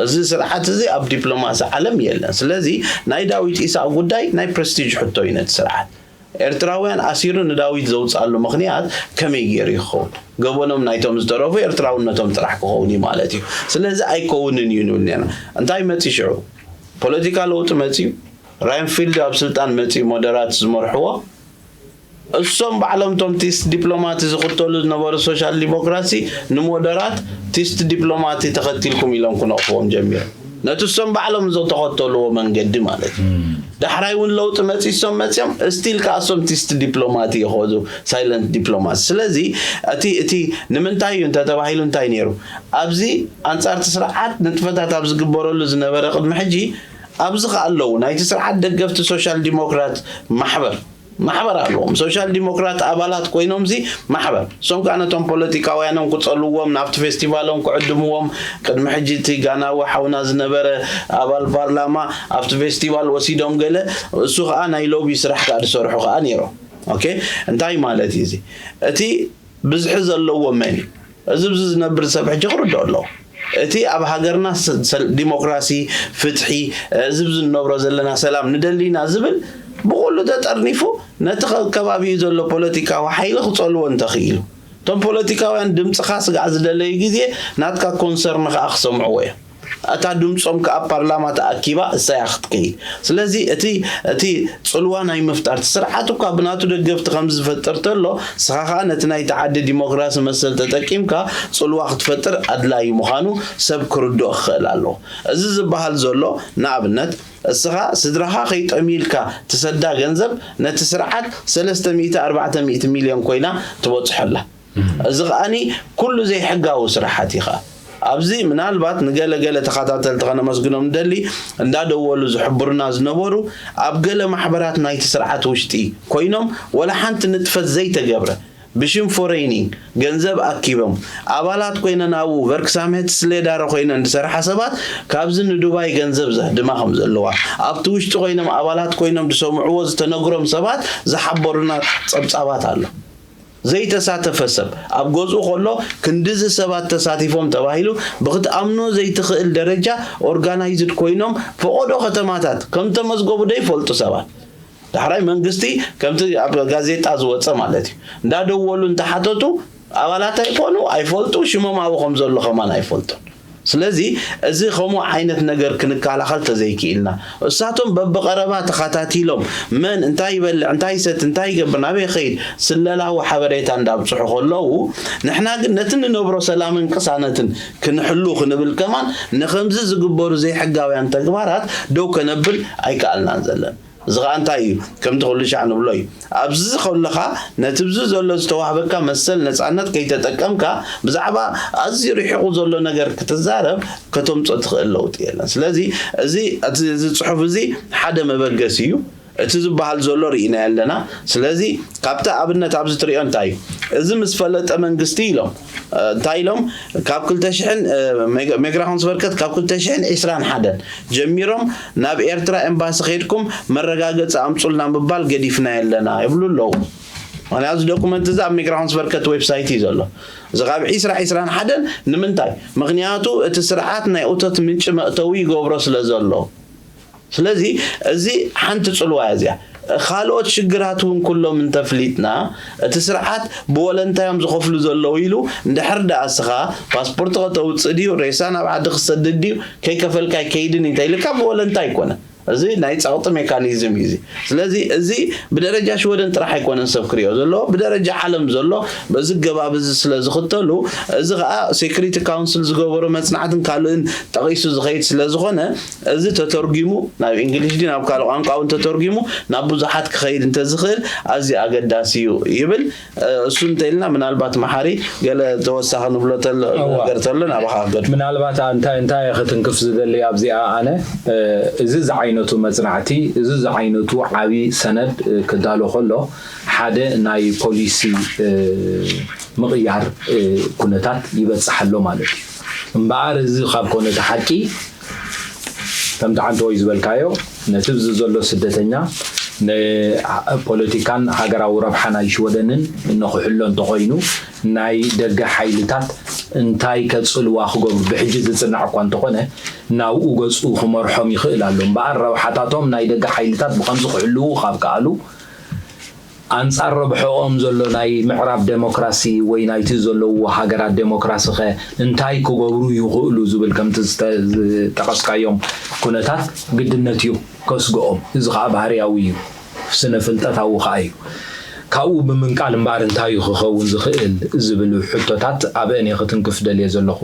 እዚ ስርዓት እዚ ኣብ ዲፕሎማሲ ዓለም የለን። ስለዚ ናይ ዳዊት ኢሳቕ ጉዳይ ናይ ፕረስቲጅ ሕቶ እዩ ነቲ ስርዓት። ኤርትራውያን ኣሲሩ ንዳዊት ዘውፅኣሉ ምኽንያት ከመይ ገይሩ ይኸውን? ገበኖም ናይቶም ዝተረፉ ኤርትራውነቶም ጥራሕ ክኸውን እዩ ማለት እዩ። ስለዚ ኣይከውንን እዩ ንብል ነርና። እንታይ መፂ ሽዑ? ፖለቲካ ለውጢ መፂኡ። ራይንፊልድ ኣብ ስልጣን መፂኡ ሞደራት ዝመርሕዎ እሶም ባዕሎም ቶም ቲስት ዲፕሎማቲ ዝኽተሉ ዝነበሩ ሶሻል ዲሞክራሲ ንሞደራት ቲስት ዲፕሎማቲ ተኸቲልኩም ኢሎም ክነቕፍዎም ጀሚሮም። ነቲ እሶም ባዕሎም ዝተኸተልዎ መንገዲ ማለት እዩ። ዳሕራይ እውን ለውጢ መፂ እሶም መፂኦም ስቲል ከዓ እሶም ቲስት ዲፕሎማቲ ይኸዱ፣ ሳይለንት ዲፕሎማሲ። ስለዚ እቲ እቲ ንምንታይ እዩ እንተተባሂሉ እንታይ ነይሩ? ኣብዚ ኣንፃርቲ ስርዓት ንጥፈታት ኣብ ዝግበረሉ ዝነበረ ቅድሚ ሕጂ ኣብዚ ከዓ ኣለዉ ናይቲ ስርዓት ደገፍቲ ሶሻል ዲሞክራት ማሕበር ማሕበር ኣለዎም። ሶሻል ዲሞክራት ኣባላት ኮይኖም እዚ ማሕበር እሶም ከዓ ነቶም ፖለቲካውያኖም ክፀልዎም ናብቲ ፌስቲቫሎም ክዕድምዎም ቅድሚ ሕጂ እቲ ጋናዊ ሓውና ዝነበረ ኣባል ፓርላማ ኣብቲ ፌስቲቫል ወሲዶም ገለ እሱ ከዓ ናይ ሎቢ ስራሕ ከዓ ዝሰርሑ ከዓ ነይሮም። ኦኬ እንታይ ማለት እዩ እዚ? እቲ ብዝሒ ዘለዎ መን እዩ? እዚ ብዚ ዝነብር ሰብ ሕጂ ክርድኦ ኣለዎ። እቲ ኣብ ሃገርና ዲሞክራሲ፣ ፍትሒ፣ እዚ ብዚ ንነብሮ ዘለና ሰላም ንደሊ ኢና ዝብል ብኩሉ ተጠርኒፉ ነቲ ከባቢኡ ዘሎ ፖለቲካዊ ሓይሊ ክፀልዎ እንተኽኢሉ እቶም ፖለቲካውያን ድምፅኻ ስጋዕ ዝደለዩ ግዜ ናትካ ኮንሰርን ከዓ ክሰምዕዎ እዮም። እታ ድምፆም ከዓ ፓርላማ ተኣኪባ እሳያ ክትከይድ። ስለዚ እቲ እቲ ፅልዋ ናይ ምፍጣር እቲ ስርዓት እኳ ብናቱ ደገፍቲ ከም ዝፈጥር ተሎ ስኻ ከዓ ነቲ ናይቲ ዓዲ ዲሞክራሲ መሰል ተጠቂምካ ፅልዋ ክትፈጥር ኣድላዩ ምዃኑ ሰብ ክርድኦ ክኽእል ኣለዎ። እዚ ዝበሃል ዘሎ ንኣብነት እስኻ ስድራኻ ከይጠምዩልካ ትሰዳ ገንዘብ ነቲ ስርዓት ሰለስተ ሚእቲ ኣርባዕተ ሚእቲ ሚልዮን ኮይና ትበፅሖ ኣላ። እዚ ከዓኒ ኩሉ ዘይሕጋዊ ስራሓት እዩ ኸዓ። ኣብዚ ምናልባት ንገለ ገለ ተኸታተልቲ ከነመስግኖም ንደሊ እንዳደወሉ ዝሕብሩና ዝነበሩ ኣብ ገለ ማሕበራት ናይቲ ስርዓት ውሽጢ ኮይኖም ወላ ሓንቲ ንጥፈት ዘይተገብረ ብሽም ፎሬኒንግ ገንዘብ ኣኪቦም ኣባላት ኮይነን ኣብኡ ቨርክሳምሄት ስሌዳሮ ኮይነን ዝሰርሓ ሰባት ካብዚ ንዱባይ ገንዘብ ዘህድማ ከም ዘለዋ ኣብቲ ውሽጢ ኮይኖም ኣባላት ኮይኖም ዝሰምዕዎ ዝተነግሮም ሰባት ዝሓበሩና ፀብፃባት ኣሎ። ዘይተሳተፈ ሰብ ኣብ ገዝኡ ከሎ ክንድዚ ሰባት ተሳቲፎም ተባሂሉ ብክትኣምኖ ዘይትኽእል ደረጃ ኦርጋናይዝድ ኮይኖም ፈቐዶ ከተማታት ከም ተመዝገቡ ዘይፈልጡ ሰባት ዳሕራይ መንግስቲ ከምቲ ኣብ ጋዜጣ ዝወፀ ማለት እዩ እንዳደወሉ እንተሓተቱ ኣባላት ኣይኮኑ ኣይፈልጡ ሽሞም ኣብኡ ከም ዘሎ ከማን ኣይፈልጡን። ስለዚ እዚ ከምኡ ዓይነት ነገር ክንከላኸል ተዘይክኢልና እሳቶም በብቐረባ ተኸታቲሎም መን እንታይ ይበልዕ እንታይ ይሰቲ እንታይ ይገብር ናበይ ይኸይድ ስለላዊ ሓበሬታ እንዳብፅሑ ከለዉ ንሕና ግን ነቲ ንነብሮ ሰላምን ቅሳነትን ክንሕሉ ክንብል ከማን ንከምዚ ዝግበሩ ዘይሕጋውያን ተግባራት ደው ከነብል ኣይከኣልናን ዘለና። እዚ ኸዓ እንታይ እዩ? ከምቲ ኩሉ ሻዕ ንብሎ እዩ። ኣብዚ ከለኻ ነቲ ብዚ ዘሎ ዝተዋህበካ መሰል ነፃነት ከይተጠቀምካ ብዛዕባ ኣዝዩ ርሒቑ ዘሎ ነገር ክትዛረብ ከተምፅኦ ትኽእል ለውጢ የለን። ስለዚ እዚ እቲ እዚ ፅሑፍ እዚ ሓደ መበገሲ እዩ። እቲ ዝበሃል ዘሎ ርኢና ኣለና። ስለዚ ካብቲ ኣብነት ኣብዚ ትሪኦ እንታይ እዩ? እዚ ምስ ፈለጠ መንግስቲ ኢሎም እንታይ ኢሎም ካብ ክልተ ሽሕን ሜግራሆንስ በርከት ካብ ክልተ ሽሕን ዕስራን ሓደን ጀሚሮም ናብ ኤርትራ ኤምባሲ ከይድኩም መረጋገፂ ኣምፁልና ምባል ገዲፍና የለና ይብሉ ኣለዉ። ምክንያቱ እዚ ዶኩመንት እዚ ኣብ ሜግራሆንስ በርከት ዌብሳይት እዩ ዘሎ። እዚ ካብ ዕስራ ዕስራን ሓደን ንምንታይ? ምክንያቱ እቲ ስርዓት ናይ እቶት ምንጪ መእተዊ ይገብሮ ስለ ዘሎ ስለዚ እዚ ሓንቲ ፅልዋ እያ እዚኣ። ካልኦት ሽግራት እውን ኩሎም እንተፍሊጥና እቲ ስርዓት ብወለንታዮም ዝኸፍሉ ዘለዉ ኢሉ እንድሕር ደኣ እስኻ ፓስፖርት ከተውፅእ ድዩ ሬሳ ናብ ዓዲ ክሰድድ ድዩ ከይከፈልካ ኣይከይድን እዩ እንተኢልካ ብወለንታ ኣይኮነን። እዚ ናይ ጸቕጢ ሜካኒዝም እዩ። እዚ ስለዚ እዚ ብደረጃ ሽወደን ጥራሕ ኣይኮነን ሰብ ክሪኦ ዘለዎ፣ ብደረጃ ዓለም ዘሎ በዚ ገባብ እዚ ስለ ዝኽተሉ፣ እዚ ኸኣ ሴኩሪቲ ካውንስል ዝገበሮ መጽናዕትን ካልእን ጠቒሱ ዝኸይድ ስለ ዝኾነ፣ እዚ ተተርጒሙ ናብ እንግሊሽ ድዩ ናብ ካልእ ቋንቋ እውን ተተርጒሙ ናብ ብዙሓት ክኸይድ እንተዝኽእል ኣዝዩ ኣገዳሲ እዩ ይብል። እሱ እንተኢልና ምናልባት መሓሪ ገለ ተወሳኺ ንብሎ ተሎ ነገር ተሎ ናባኻ ክገድፎ። ምናልባት እንታይ እንታይ ክትንክፍ ዝደሊ ኣብዚኣ ኣነ፣ እዚ ዝዓይነቱ መጽናዕቲ፣ እዚ ዝዓይነቱ ዓቢ ሰነድ ክዳሎ ከሎ ሓደ ናይ ፖሊሲ ምቕያር ኩነታት ይበጽሕ ኣሎ ማለት እዩ። እምበኣር እዚ ካብ ኮነ እቲ ሓቂ ከምቲ ዓንተወይ ዝበልካዮ ነቲ ኣብዚ ዘሎ ስደተኛ ንፖለቲካን ሃገራዊ ረብሓ ናይ ሽወደንን ንኽሕሎ እንተኾይኑ ናይ ደገ ሓይልታት እንታይ ከጽልዋ ክገብሩ ብሕጂ ዝጽናዕ እኳ እንተኾነ ናብኡ ገጹ ክመርሖም ይኽእል ኣሎ እምበኣር ረብሓታቶም ናይ ደገ ሓይልታት ብኸምዚ ክሕልዉ ካብ ከኣሉ ኣንጻር ረብሐኦም ዘሎ ናይ ምዕራብ ደሞክራሲ ወይ ናይቲ ዘለውዎ ሃገራት ደሞክራሲ ኸ እንታይ ክገብሩ ይኽእሉ ዝብል ከምቲ ዝጠቐስካዮም ኩነታት ግድነት እዩ ከስግኦም። እዚ ኸኣ ባህርያዊ እዩ፣ ስነ ፍልጠታዊ ኸኣ እዩ። ካብኡ ብምንቃል እምበኣር እንታይ እዩ ክኸውን ዝኽእል ዝብል ሕቶታት ኣብ እኔ ክትንክፍ ደልየ ዘለኹ።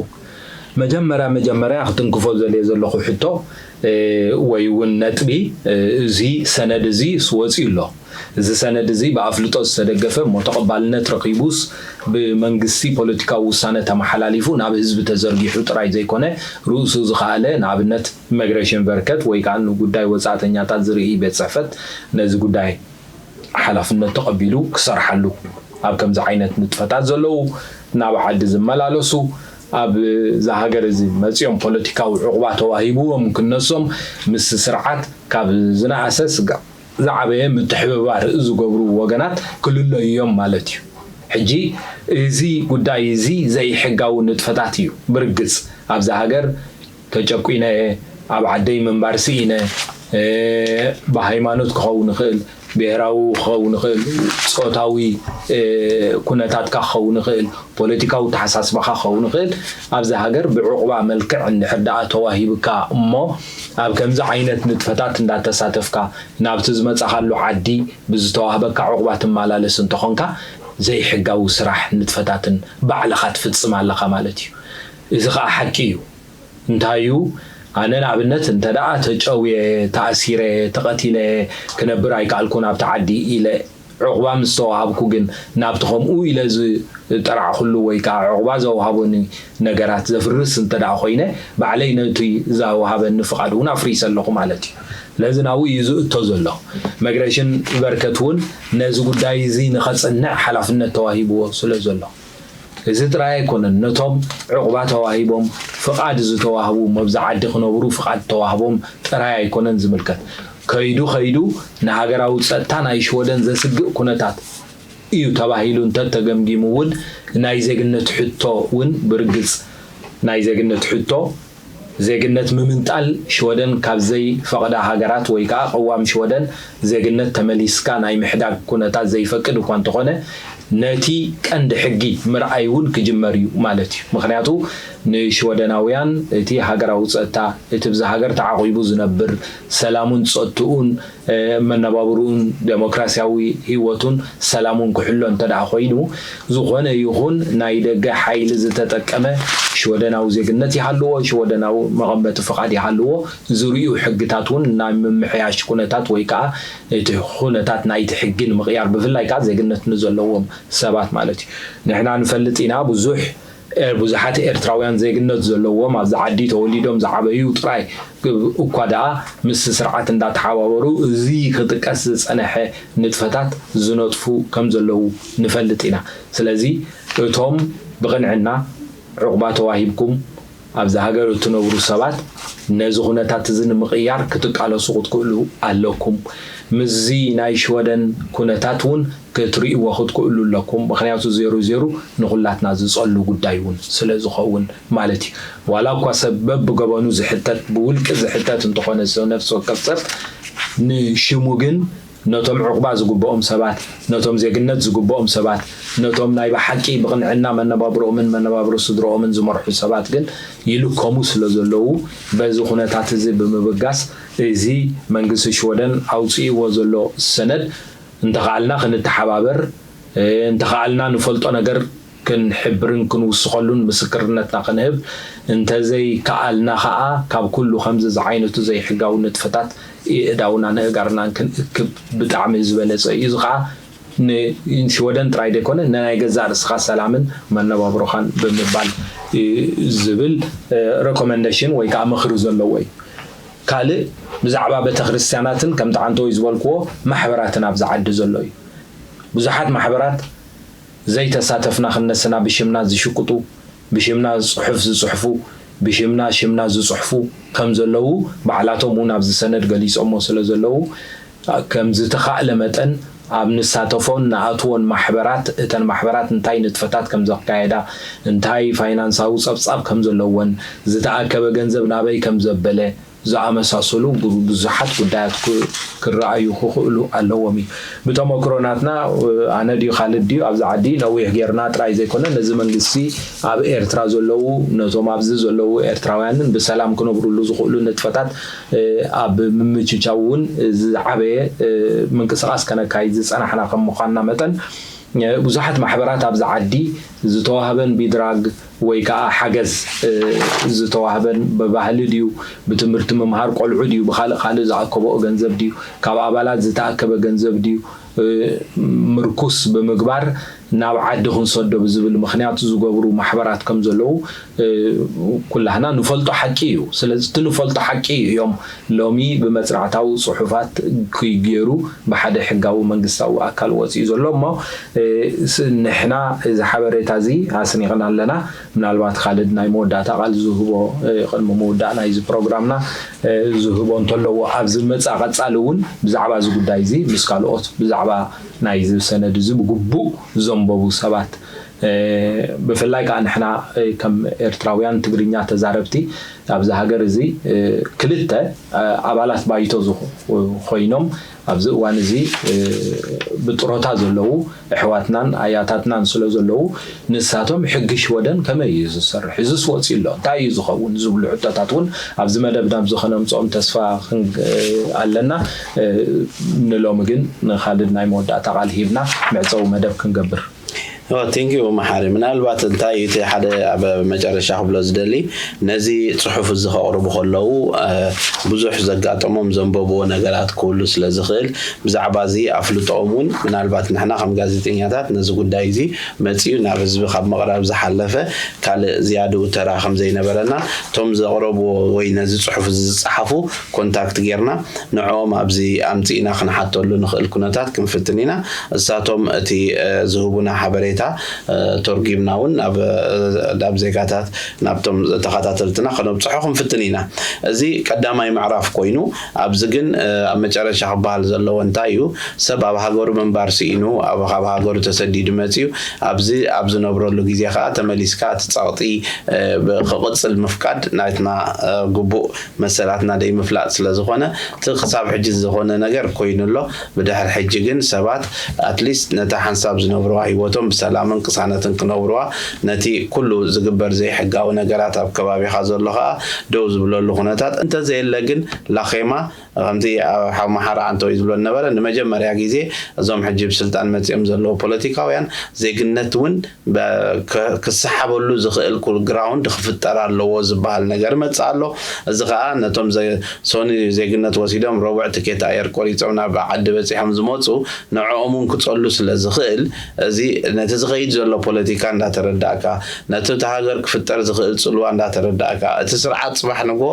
መጀመርያ መጀመርያ ክትንክፎ ዘልየ ዘለኹ ሕቶ ወይ እውን ነጥቢ፣ እዚ ሰነድ እዚ ስወፂኡ ኣሎ። እዚ ሰነድ እዚ ብኣፍልጦ ዝተደገፈ እሞ ተቐባልነት ረኺቡስ ብመንግስቲ ፖለቲካዊ ውሳነ ተመሓላሊፉ ናብ ህዝቢ ተዘርጊሑ ጥራይ ዘይኮነ ርእሱ ዝኸኣለ ንኣብነት ኢሚግሬሽን ቨርከት ወይ ከዓ ንጉዳይ ወፃእተኛታት ዝርኢ ቤት ፅሕፈት ነዚ ጉዳይ ሓላፍነት ተቐቢሉ ክሰርሓሉ ኣብ ከምዚ ዓይነት ንጥፈታት ዘለዉ ናብ ዓዲ ዝመላለሱ ኣብ እዛ ሃገር እዚ መፂኦም ፖለቲካዊ ዕቑባ ተዋሂብዎም ክነሶም ምስ ስርዓት ካብ ዝነኣሰ ስጋብ ዝዓበየ ምትሕብባር ዝገብሩ ወገናት ክልለዩ እዮም ማለት እዩ። ሕጂ እዚ ጉዳይ እዚ ዘይሕጋዊ ንጥፈታት እዩ። ብርግፅ ኣብዛ ሃገር ተጨቁነ፣ ኣብ ዓደይ ምንባር ስኢነ፣ ብሃይማኖት ክኸውን ይኽእል፣ ብሄራዊ ክኸውን ይኽእል፣ ፆታዊ ኩነታትካ ክኸውን ይኽእል፣ ፖለቲካዊ ተሓሳስባኻ ክኸውን ይኽእል። ኣብዚ ሃገር ብዕቑባ መልክዕ እንድሕር ደኣ ተዋሂብካ እሞ ኣብ ከምዚ ዓይነት ንጥፈታት እንዳተሳተፍካ ናብቲ ዝመጻኻሉ ዓዲ ብዝተዋህበካ ዕቑባ ትመላለስ እንተኾንካ ዘይሕጋዊ ስራሕ ንጥፈታትን ባዕልኻ ትፍጽም ኣለኻ ማለት እዩ። እዚ ኸኣ ሓቂ እዩ። እንታይ እዩ? ኣነ ንኣብነት እንተ ደኣ ተጨውየ፣ ተኣሲረ፣ ተቐቲለ ክነብር ኣይከኣልኩን ኣብቲ ዓዲ ኢለ ዕቑባ ምስ ተዋሃብኩ ግን ናብቲ ከምኡ ኢለ ዝጠራዕኹሉ ወይ ከዓ ዕቑባ ዘውሃቡኒ ነገራት ዘፍርስ እንተ ደኣ ኮይነ ባዕለይ ነቲ ዘውሃበኒ ፍቓድ እውን ኣፍሪሰ ኣለኹ ማለት እዩ። ስለዚ ናብኡ እዩ ዝእቶ ዘሎ። መግረሽን በርከት እውን ነዚ ጉዳይ እዚ ንኸፅንዕ ሓላፍነት ተዋሂብዎ ስለ ዘሎ እዚ ጥራይ ኣይኮነን፣ ነቶም ዕቑባ ተዋሂቦም ፍቓድ ዝተዋህቡ፣ መብዚ ዓዲ ክነብሩ ፍቓድ ተዋህቦም ጥራይ ኣይኮነን ዝምልከት። ከይዱ ከይዱ ንሃገራዊ ጸጥታ ናይ ሽወደን ዘስግእ ኩነታት እዩ ተባሂሉ እንተተገምጊሙ እውን ናይ ዜግነት ሕቶ እውን ብርግጽ ናይ ዜግነት ሕቶ ዜግነት ምምንጣል ሽወደን ካብ ዘይፈቕዳ ሃገራት ወይ ከዓ ቅዋም ሽወደን ዜግነት ተመሊስካ ናይ ምሕዳግ ኩነታት ዘይፈቅድ እኳ እንተኾነ ነቲ ቀንዲ ሕጊ ምርኣይ እውን ክጅመር እዩ ማለት እዩ። ምኽንያቱ ንሽወደናውያን እቲ ሃገራዊ ፀጥታ እቲ ብዛ ሃገር ተዓቒቡ ዝነብር ሰላሙን ፀጥትኡን መነባብርኡን ደሞክራሲያዊ ህይወቱን ሰላሙን ክሕሎ እንተ ደኣ ኮይኑ ዝኾነ ይኹን ናይ ደገ ሓይሊ ዝተጠቀመ ሽወደናዊ ዜግነት ይሃልዎ፣ ሽወደናዊ መቐመጢ ፍቓድ ይሃልዎ፣ ዝርእዩ ሕግታት እውን ናይ ምምሕያሽ ኩነታት ወይ ከዓ እቲ ኩነታት ናይቲ ሕጊ ንምቕያር ብፍላይ ከዓ ዜግነት ንዘለዎም ሰባት ማለት እዩ። ንሕና ንፈልጥ ኢና ብዙሕ ብዙሓት ኤርትራውያን ዜግነት ዘለዎም ኣብዚ ዓዲ ተወሊዶም ዝዓበዩ ጥራይ እኳ ደኣ ምስ ስርዓት እንዳተሓባበሩ እዚ ክጥቀስ ዝጸነሐ ንጥፈታት ዝነጥፉ ከም ዘለዉ ንፈልጥ ኢና። ስለዚ እቶም ብቕንዕና ዕቑባ ተዋሂብኩም ኣብዚ ሃገር እትነብሩ ሰባት ነዚ ኩነታት እዚ ንምቕያር ክትቃለሱ ክትክእሉ ኣለኩም። ምስዚ ናይ ሽወደን ኩነታት እውን ክትርእይዎ ክትክእሉ ኣለኩም። ምኽንያቱ ዜሩ ዜሩ ንኹላትና ዝጸሉ ጉዳይ እውን ስለ ዝኸውን ማለት እዩ። ዋላ እኳ ሰብ በብገበኑ ዝሕተት ብውልቂ ዝሕተት እንተኾነ ሰብ ነፍሲ ወከፍ ሰብ ንሽሙ ግን ነቶም ዕቑባ ዝግብኦም ሰባት፣ ነቶም ዜግነት ዝግብኦም ሰባት፣ ነቶም ናይ ብሓቂ ብቕንዕና መነባብሮኦምን መነባብሮ ስድርኦምን ዝመርሑ ሰባት ግን ይልከሙ ስለ ዘለዉ በዚ ኩነታት እዚ ብምብጋስ እዚ መንግስቲ ሽወደን ኣውፅእዎ ዘሎ ሰነድ እንተኸኣልና ክንተሓባበር፣ እንተኸኣልና ንፈልጦ ነገር ክንሕብርን ክንውስኸሉን ምስክርነትና ክንህብ፣ እንተዘይከኣልና ከዓ ካብ ኩሉ ከምዚ ዝዓይነቱ ዘይሕጋዊ ንጥፈታት የእዳውናን ኣእጋርናን ክንእክብ ብጣዕሚ ዝበለፀ እዩ። እዚ ከዓ ንሽወደን ጥራይ ዘይኮነ ንናይ ገዛእ ርእስኻ ሰላምን መነባብሮኻን ብምባል ዝብል ረኮመንደሽን ወይ ከዓ ምኽሪ ዘለዎ እዩ። ካልእ ብዛዕባ ቤተክርስትያናትን ከምቲ ዓንተወይ ዝበልክዎ ማሕበራትን ኣብዚ ዓዲ ዘሎ እዩ። ብዙሓት ማሕበራት ዘይተሳተፍና ክንነስና ብሽምና ዝሽቅጡ፣ ብሽምና ጽሑፍ ዝጽሕፉ፣ ብሽምና ሽምና ዝጽሕፉ ከም ዘለዉ ባዕላቶም እውን ኣብዚ ሰነድ ገሊጾሞ ስለ ዘለዉ፣ ከም ዝተኻእለ መጠን ኣብ ንሳተፎን ንኣትዎን ማሕበራት፣ እተን ማሕበራት እንታይ ንጥፈታት ከም ዘካየዳ፣ እንታይ ፋይናንሳዊ ጸብጻብ ከም ዘለወን፣ ዝተኣከበ ገንዘብ ናበይ ከም ዘበለ፣ ዝኣመሳሰሉ ብዙሓት ጉዳያት ክረኣዩ ክኽእሉ ኣለዎም እዩ። ብተመክሮ ናትና ኣነ ድዩ ካልድ ድዩ ኣብዚ ዓዲ ነዊሕ ጌርና ጥራይ ዘይኮነ ነዚ መንግስቲ ኣብ ኤርትራ ዘለዉ ነቶም ኣብዚ ዘለዉ ኤርትራውያንን ብሰላም ክነብሩሉ ዝኽእሉ ንጥፈታት ኣብ ምምችቻው እውን ዝዓበየ ምንቅስቃስ ከነካይድ ዝፀናሕና ከም ምዃንና መጠን ብዙሓት ማሕበራት ኣብዚ ዓዲ ዝተዋህበን ቢድራግ ወይ ከዓ ሓገዝ ዝተዋህበን ብባህሊ ድዩ ብትምህርቲ ምምሃር ቆልዑ ድዩ ብካልእ ካልእ ዝኣከበኦ ገንዘብ ድዩ ካብ ኣባላት ዝተኣከበ ገንዘብ ድዩ ምርኩስ ብምግባር ናብ ዓዲ ክንሰዶ ብዝብል ምክንያት ዝገብሩ ማሕበራት ከም ዘለዉ ኩላህና ንፈልጦ ሓቂ እዩ። ስለዚ እቲ ንፈልጦ ሓቂ እዩ እዮም ሎሚ ብመፅናዕታዊ ፅሑፋት ክይገይሩ ብሓደ ሕጋዊ መንግስታዊ ኣካል ወፂኡ ዘሎ እሞ ንሕና እዚ ሓበሬታ እዚ ኣስኒቕና ኣለና። ምናልባት ካልድ ናይ መወዳእታ ቃል ዝህቦ ቅድሚ ምውዳእ ናይዚ ፕሮግራምና ዝህቦ እንተለዎ ኣብዚ መፃ ቀፃሊ እውን ብዛዕባ እዚ ጉዳይ እዚ ምስ ካልኦት ብዛዕባ ናይዚ ሰነድ እዚ ብግቡእ ዘንበቡ ሰባት ብፍላይ ከዓ ንሕና ከም ኤርትራውያን ትግርኛ ተዛረብቲ ኣብዚ ሃገር እዚ ክልተ ኣባላት ባይቶ ዝኾይኖም ኣብዚ እዋን እዚ ብጥሮታ ዘለዉ ኣሕዋትናን ኣያታትናን ስለ ዘለዉ ንሳቶም ሕጊ ሽወደን ከመይ እዩ ዝሰርሕ እዚስ ወፂ ኣሎ እንታይ እዩ ዝኸውን ዝብሉ ሕቶታት እውን ኣብዚ መደብ ናብ ዝኸነምፅኦም ተስፋ ኣለና። ንሎሚ ግን ንካልድ ናይ መወዳእታ ቃል ሂብና መዕፀዊ መደብ ክንገብር። ቴንኪዩ መሓሪ ምናልባት እንታይ እቲ ሓደ ኣብ መጨረሻ ክብሎ ዝደሊ ነዚ ፅሑፍ እዚ ከቕርቡ ከለዉ ብዙሕ ዘጋጠሞም ዘንበብዎ ነገራት ክህሉ ስለ ዝኽእል ብዛዕባ እዚ ኣፍልጦኦም እውን ምናልባት ንሕና ከም ጋዜጠኛታት ነዚ ጉዳይ እዚ መፂኡ ናብ ህዝቢ ካብ ምቕራብ ዝሓለፈ ካልእ ዝያድኡ ተራ ከም ዘይነበረና እቶም ዘቕረብዎ ወይ ነዚ ፅሑፍ እዚ ዝፀሓፉ ኮንታክት ጌርና ንዕኦም ኣብዚ ኣምፂእና ክንሓተሉ ንኽእል ኩነታት ክንፍትን ኢና። እሳቶም እቲ ዝህቡና ሓበሬታ ተርጒምና እውን ናብ ዜጋታት ናብቶም ተኸታተልትና ከነብፅሖ ክንፍትን ኢና። እዚ ቀዳማይ ምዕራፍ ኮይኑ ኣብዚ ግን ኣብ መጨረሻ ክበሃል ዘለዎ እንታይ እዩ ሰብ ኣብ ሃገሩ ምንባር ስኢኑ ካብ ሃገሩ ተሰዲዱ መፅዩ ኣብዚ ኣብ ዝነብረሉ ግዜ ከዓ ተመሊስካ እቲ ፀቕጢ ክቕፅል ምፍቃድ ናትና ግቡእ መሰላትና ደይምፍላጥ ስለዝኾነ እቲ ክሳብ ሕጂ ዝኾነ ነገር ኮይኑ ኣሎ። ብድሕሪ ሕጂ ግን ሰባት ኣትሊስት ነታ ሓንሳብ ዝነብርዋ ሂወቶም ብሰላምን ቅሳነትን ክነብርዋ ነቲ ኩሉ ዝግበር ዘይሕጋዊ ነገራት ኣብ ከባቢኻ ዘሎ ከዓ ደው ዝብለሉ ኩነታት እንተዘየለ ግን ላኼማ ከምቲ ሓው መሓራ ኣንተወይ ዝብሎ ነበረ ንመጀመርያ ግዜ እዞም ሕጂ ብስልጣን መፂኦም ዘለዉ ፖለቲካውያን ዜግነት እውን ክሰሓበሉ ዝኽእል ግራውንድ ክፍጠር ኣለዎ ዝበሃል ነገር መፅእ ኣሎ። እዚ ከዓ ነቶም ሶኒ ዜግነት ወሲዶም ረቡዕ ትኬት ኣየር ቆሪፆም ናብ ዓዲ በፂሖም ዝመፁ ንዕኦም እውን ክፀሉ ስለ ዝኽእል እዚ ነቲ ዝኸይድ ዘሎ ፖለቲካ እንዳተረዳእካ ነቲ እቲ ሃገር ክፍጠር ዝኽእል ፅልዋ እንዳተረዳእካ እቲ ስርዓት ፅባሕ ንግሆ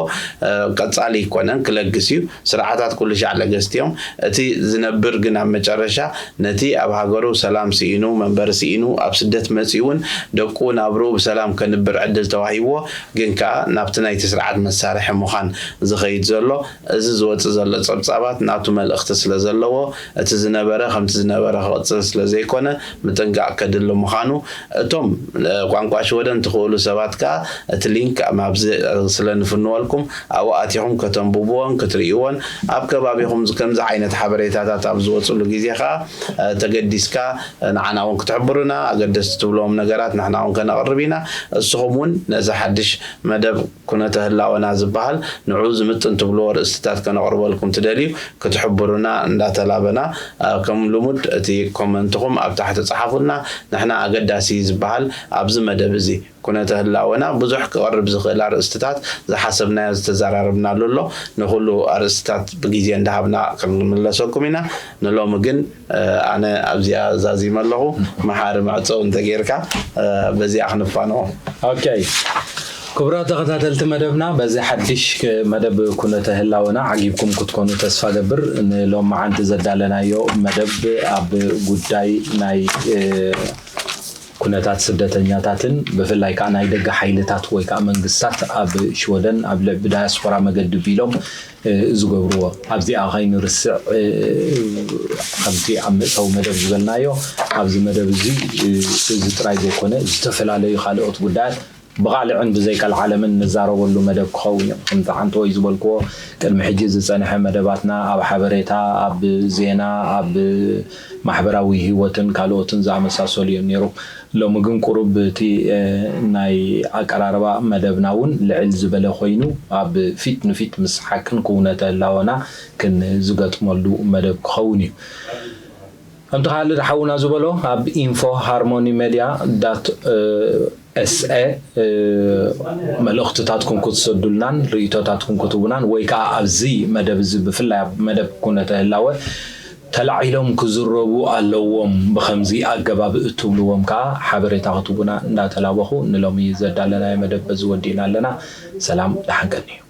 ቀፃሊ ይኮነን ክለግስ እዩ። ስርዓታት ኩሉ ሻዕ ለገስቲ እዮም። እቲ ዝነብር ግን ኣብ መጨረሻ ነቲ ኣብ ሃገሩ ሰላም ስኢኑ መንበሪ ስኢኑ ኣብ ስደት መፂኡ እውን ደቁ ናብርኡ ብሰላም ከንብር ዕድል ተዋሂብዎ ግን ከዓ ናብቲ ናይቲ ስርዓት መሳርሒ ምዃን ዝኸይድ ዘሎ እዚ ዝወፅእ ዘሎ ፀብፃባት ናቱ መልእኽቲ ስለ ዘለዎ እቲ ዝነበረ ከምቲ ዝነበረ ክቕፅል ስለ ዘይኮነ ምጥንቃቕ ድሊ ምዃኑ፣ እቶም ቋንቋ ሽወደን ትኽእሉ ሰባት ከኣ እቲ ሊንክ ኣብዚ ስለ ንፍንወልኩም ኣብኡ ኣቲኹም ከተንብብዎን ክትርእይዎን፣ ኣብ ከባቢኹም ከምዚ ዓይነት ሓበሬታታት ኣብ ዝወፅሉ ግዜ ከኣ ተገዲስካ ንዓና እውን ክትሕብሩና፣ ኣገደስቲ ትብልዎም ነገራት ንሕና እውን ከነቕርብ ኢና። እስኹም እውን ነዚ ሓድሽ መደብ ኩነተ ህላወና ዝበሃል ንዑ ዝምጥን ትብልዎ ርእስትታት ከነቕርበልኩም ትደልዩ ክትሕብሩና እንዳተላበና፣ ከም ልሙድ እቲ ኮመንትኹም ኣብ ታሕቲ ጸሓፉልና። ንሕና ኣገዳሲ ዝበሃል ኣብዚ መደብ እዚ ኩነተ ህላወና ብዙሕ ክቐርብ ዝኽእል ኣርእስትታት ዝሓሰብናዮ ዝተዘራረብናሉ ኣሎ። ንኹሉ ኣርእስትታት ብግዜ እንዳሃብና ክንምለሰኩም ኢና። ንሎሚ ግን ኣነ ኣብዚኣ ዛዚመ ኣለኹ። መሓሪ መዕጸዊ እንተጌርካ በዚኣ ክንፋነዎ። ኦኬ። ክቡራት ተኸታተልቲ መደብና፣ በዚ ሓድሽ መደብ ኩነተ ህላወና ዓጊብኩም ክትኮኑ ተስፋ ገብር። ንሎማዓንቲ ዘዳለናዮ መደብ ኣብ ጉዳይ ናይ ኩነታት ስደተኛታትን ብፍላይ ከዓ ናይ ደገ ሓይልታት ወይ ከዓ መንግስታት ኣብ ሽወደን ኣብ ልዕቢ ዳያስፖራ መገዲ ቢሎም ዝገብርዎ ኣብዚኣ ከይንርስዕ ከምቲ ኣብ ምእተዊ መደብ ዝበልናዮ ኣብዚ መደብ እዚ እዚ ጥራይ ዘይኮነ ዝተፈላለዩ ካልኦት ጉዳያት ብቓልዕን ብዘይ ቀልዓለምን ንዛረበሉ መደብ ክኸውን እዩ። ከምቲ ሓንቲ ወይ ዝበልክዎ ቅድሚ ሕጂ ዝጸንሐ መደባትና ኣብ ሓበሬታ፣ ኣብ ዜና፣ ኣብ ማሕበራዊ ህይወትን ካልኦትን ዝኣመሳሰሉ እዮም ነይሮም። ሎሚ ግን ቁሩብ እቲ ናይ ኣቀራርባ መደብና እውን ልዕል ዝበለ ኮይኑ ኣብ ፊት ንፊት ምስ ሓቅን ክውነተ ህላወና ክንዝገጥመሉ መደብ ክኸውን እዩ። ከምቲ ካልድ ሓውና ዝበሎ ኣብ info harmony media dot se መልእኽትታትኩም ክትሰዱልናን ርእይቶታትኩም ክትቡናን ወይ ከዓ ኣብዚ መደብ እዚ ብፍላይ ኣብ መደብ ኩነተ ህላወ ተላዒሎም ክዝረቡ ኣለዎም ብከምዚ ኣገባብ እትብልዎም ከዓ ሓበሬታ ክትቡና እንዳተላበኹ ንሎሚ ዘዳለናዮ መደብ በዚ ወዲእና ኣለና። ሰላም ደሓን ቀንዩ።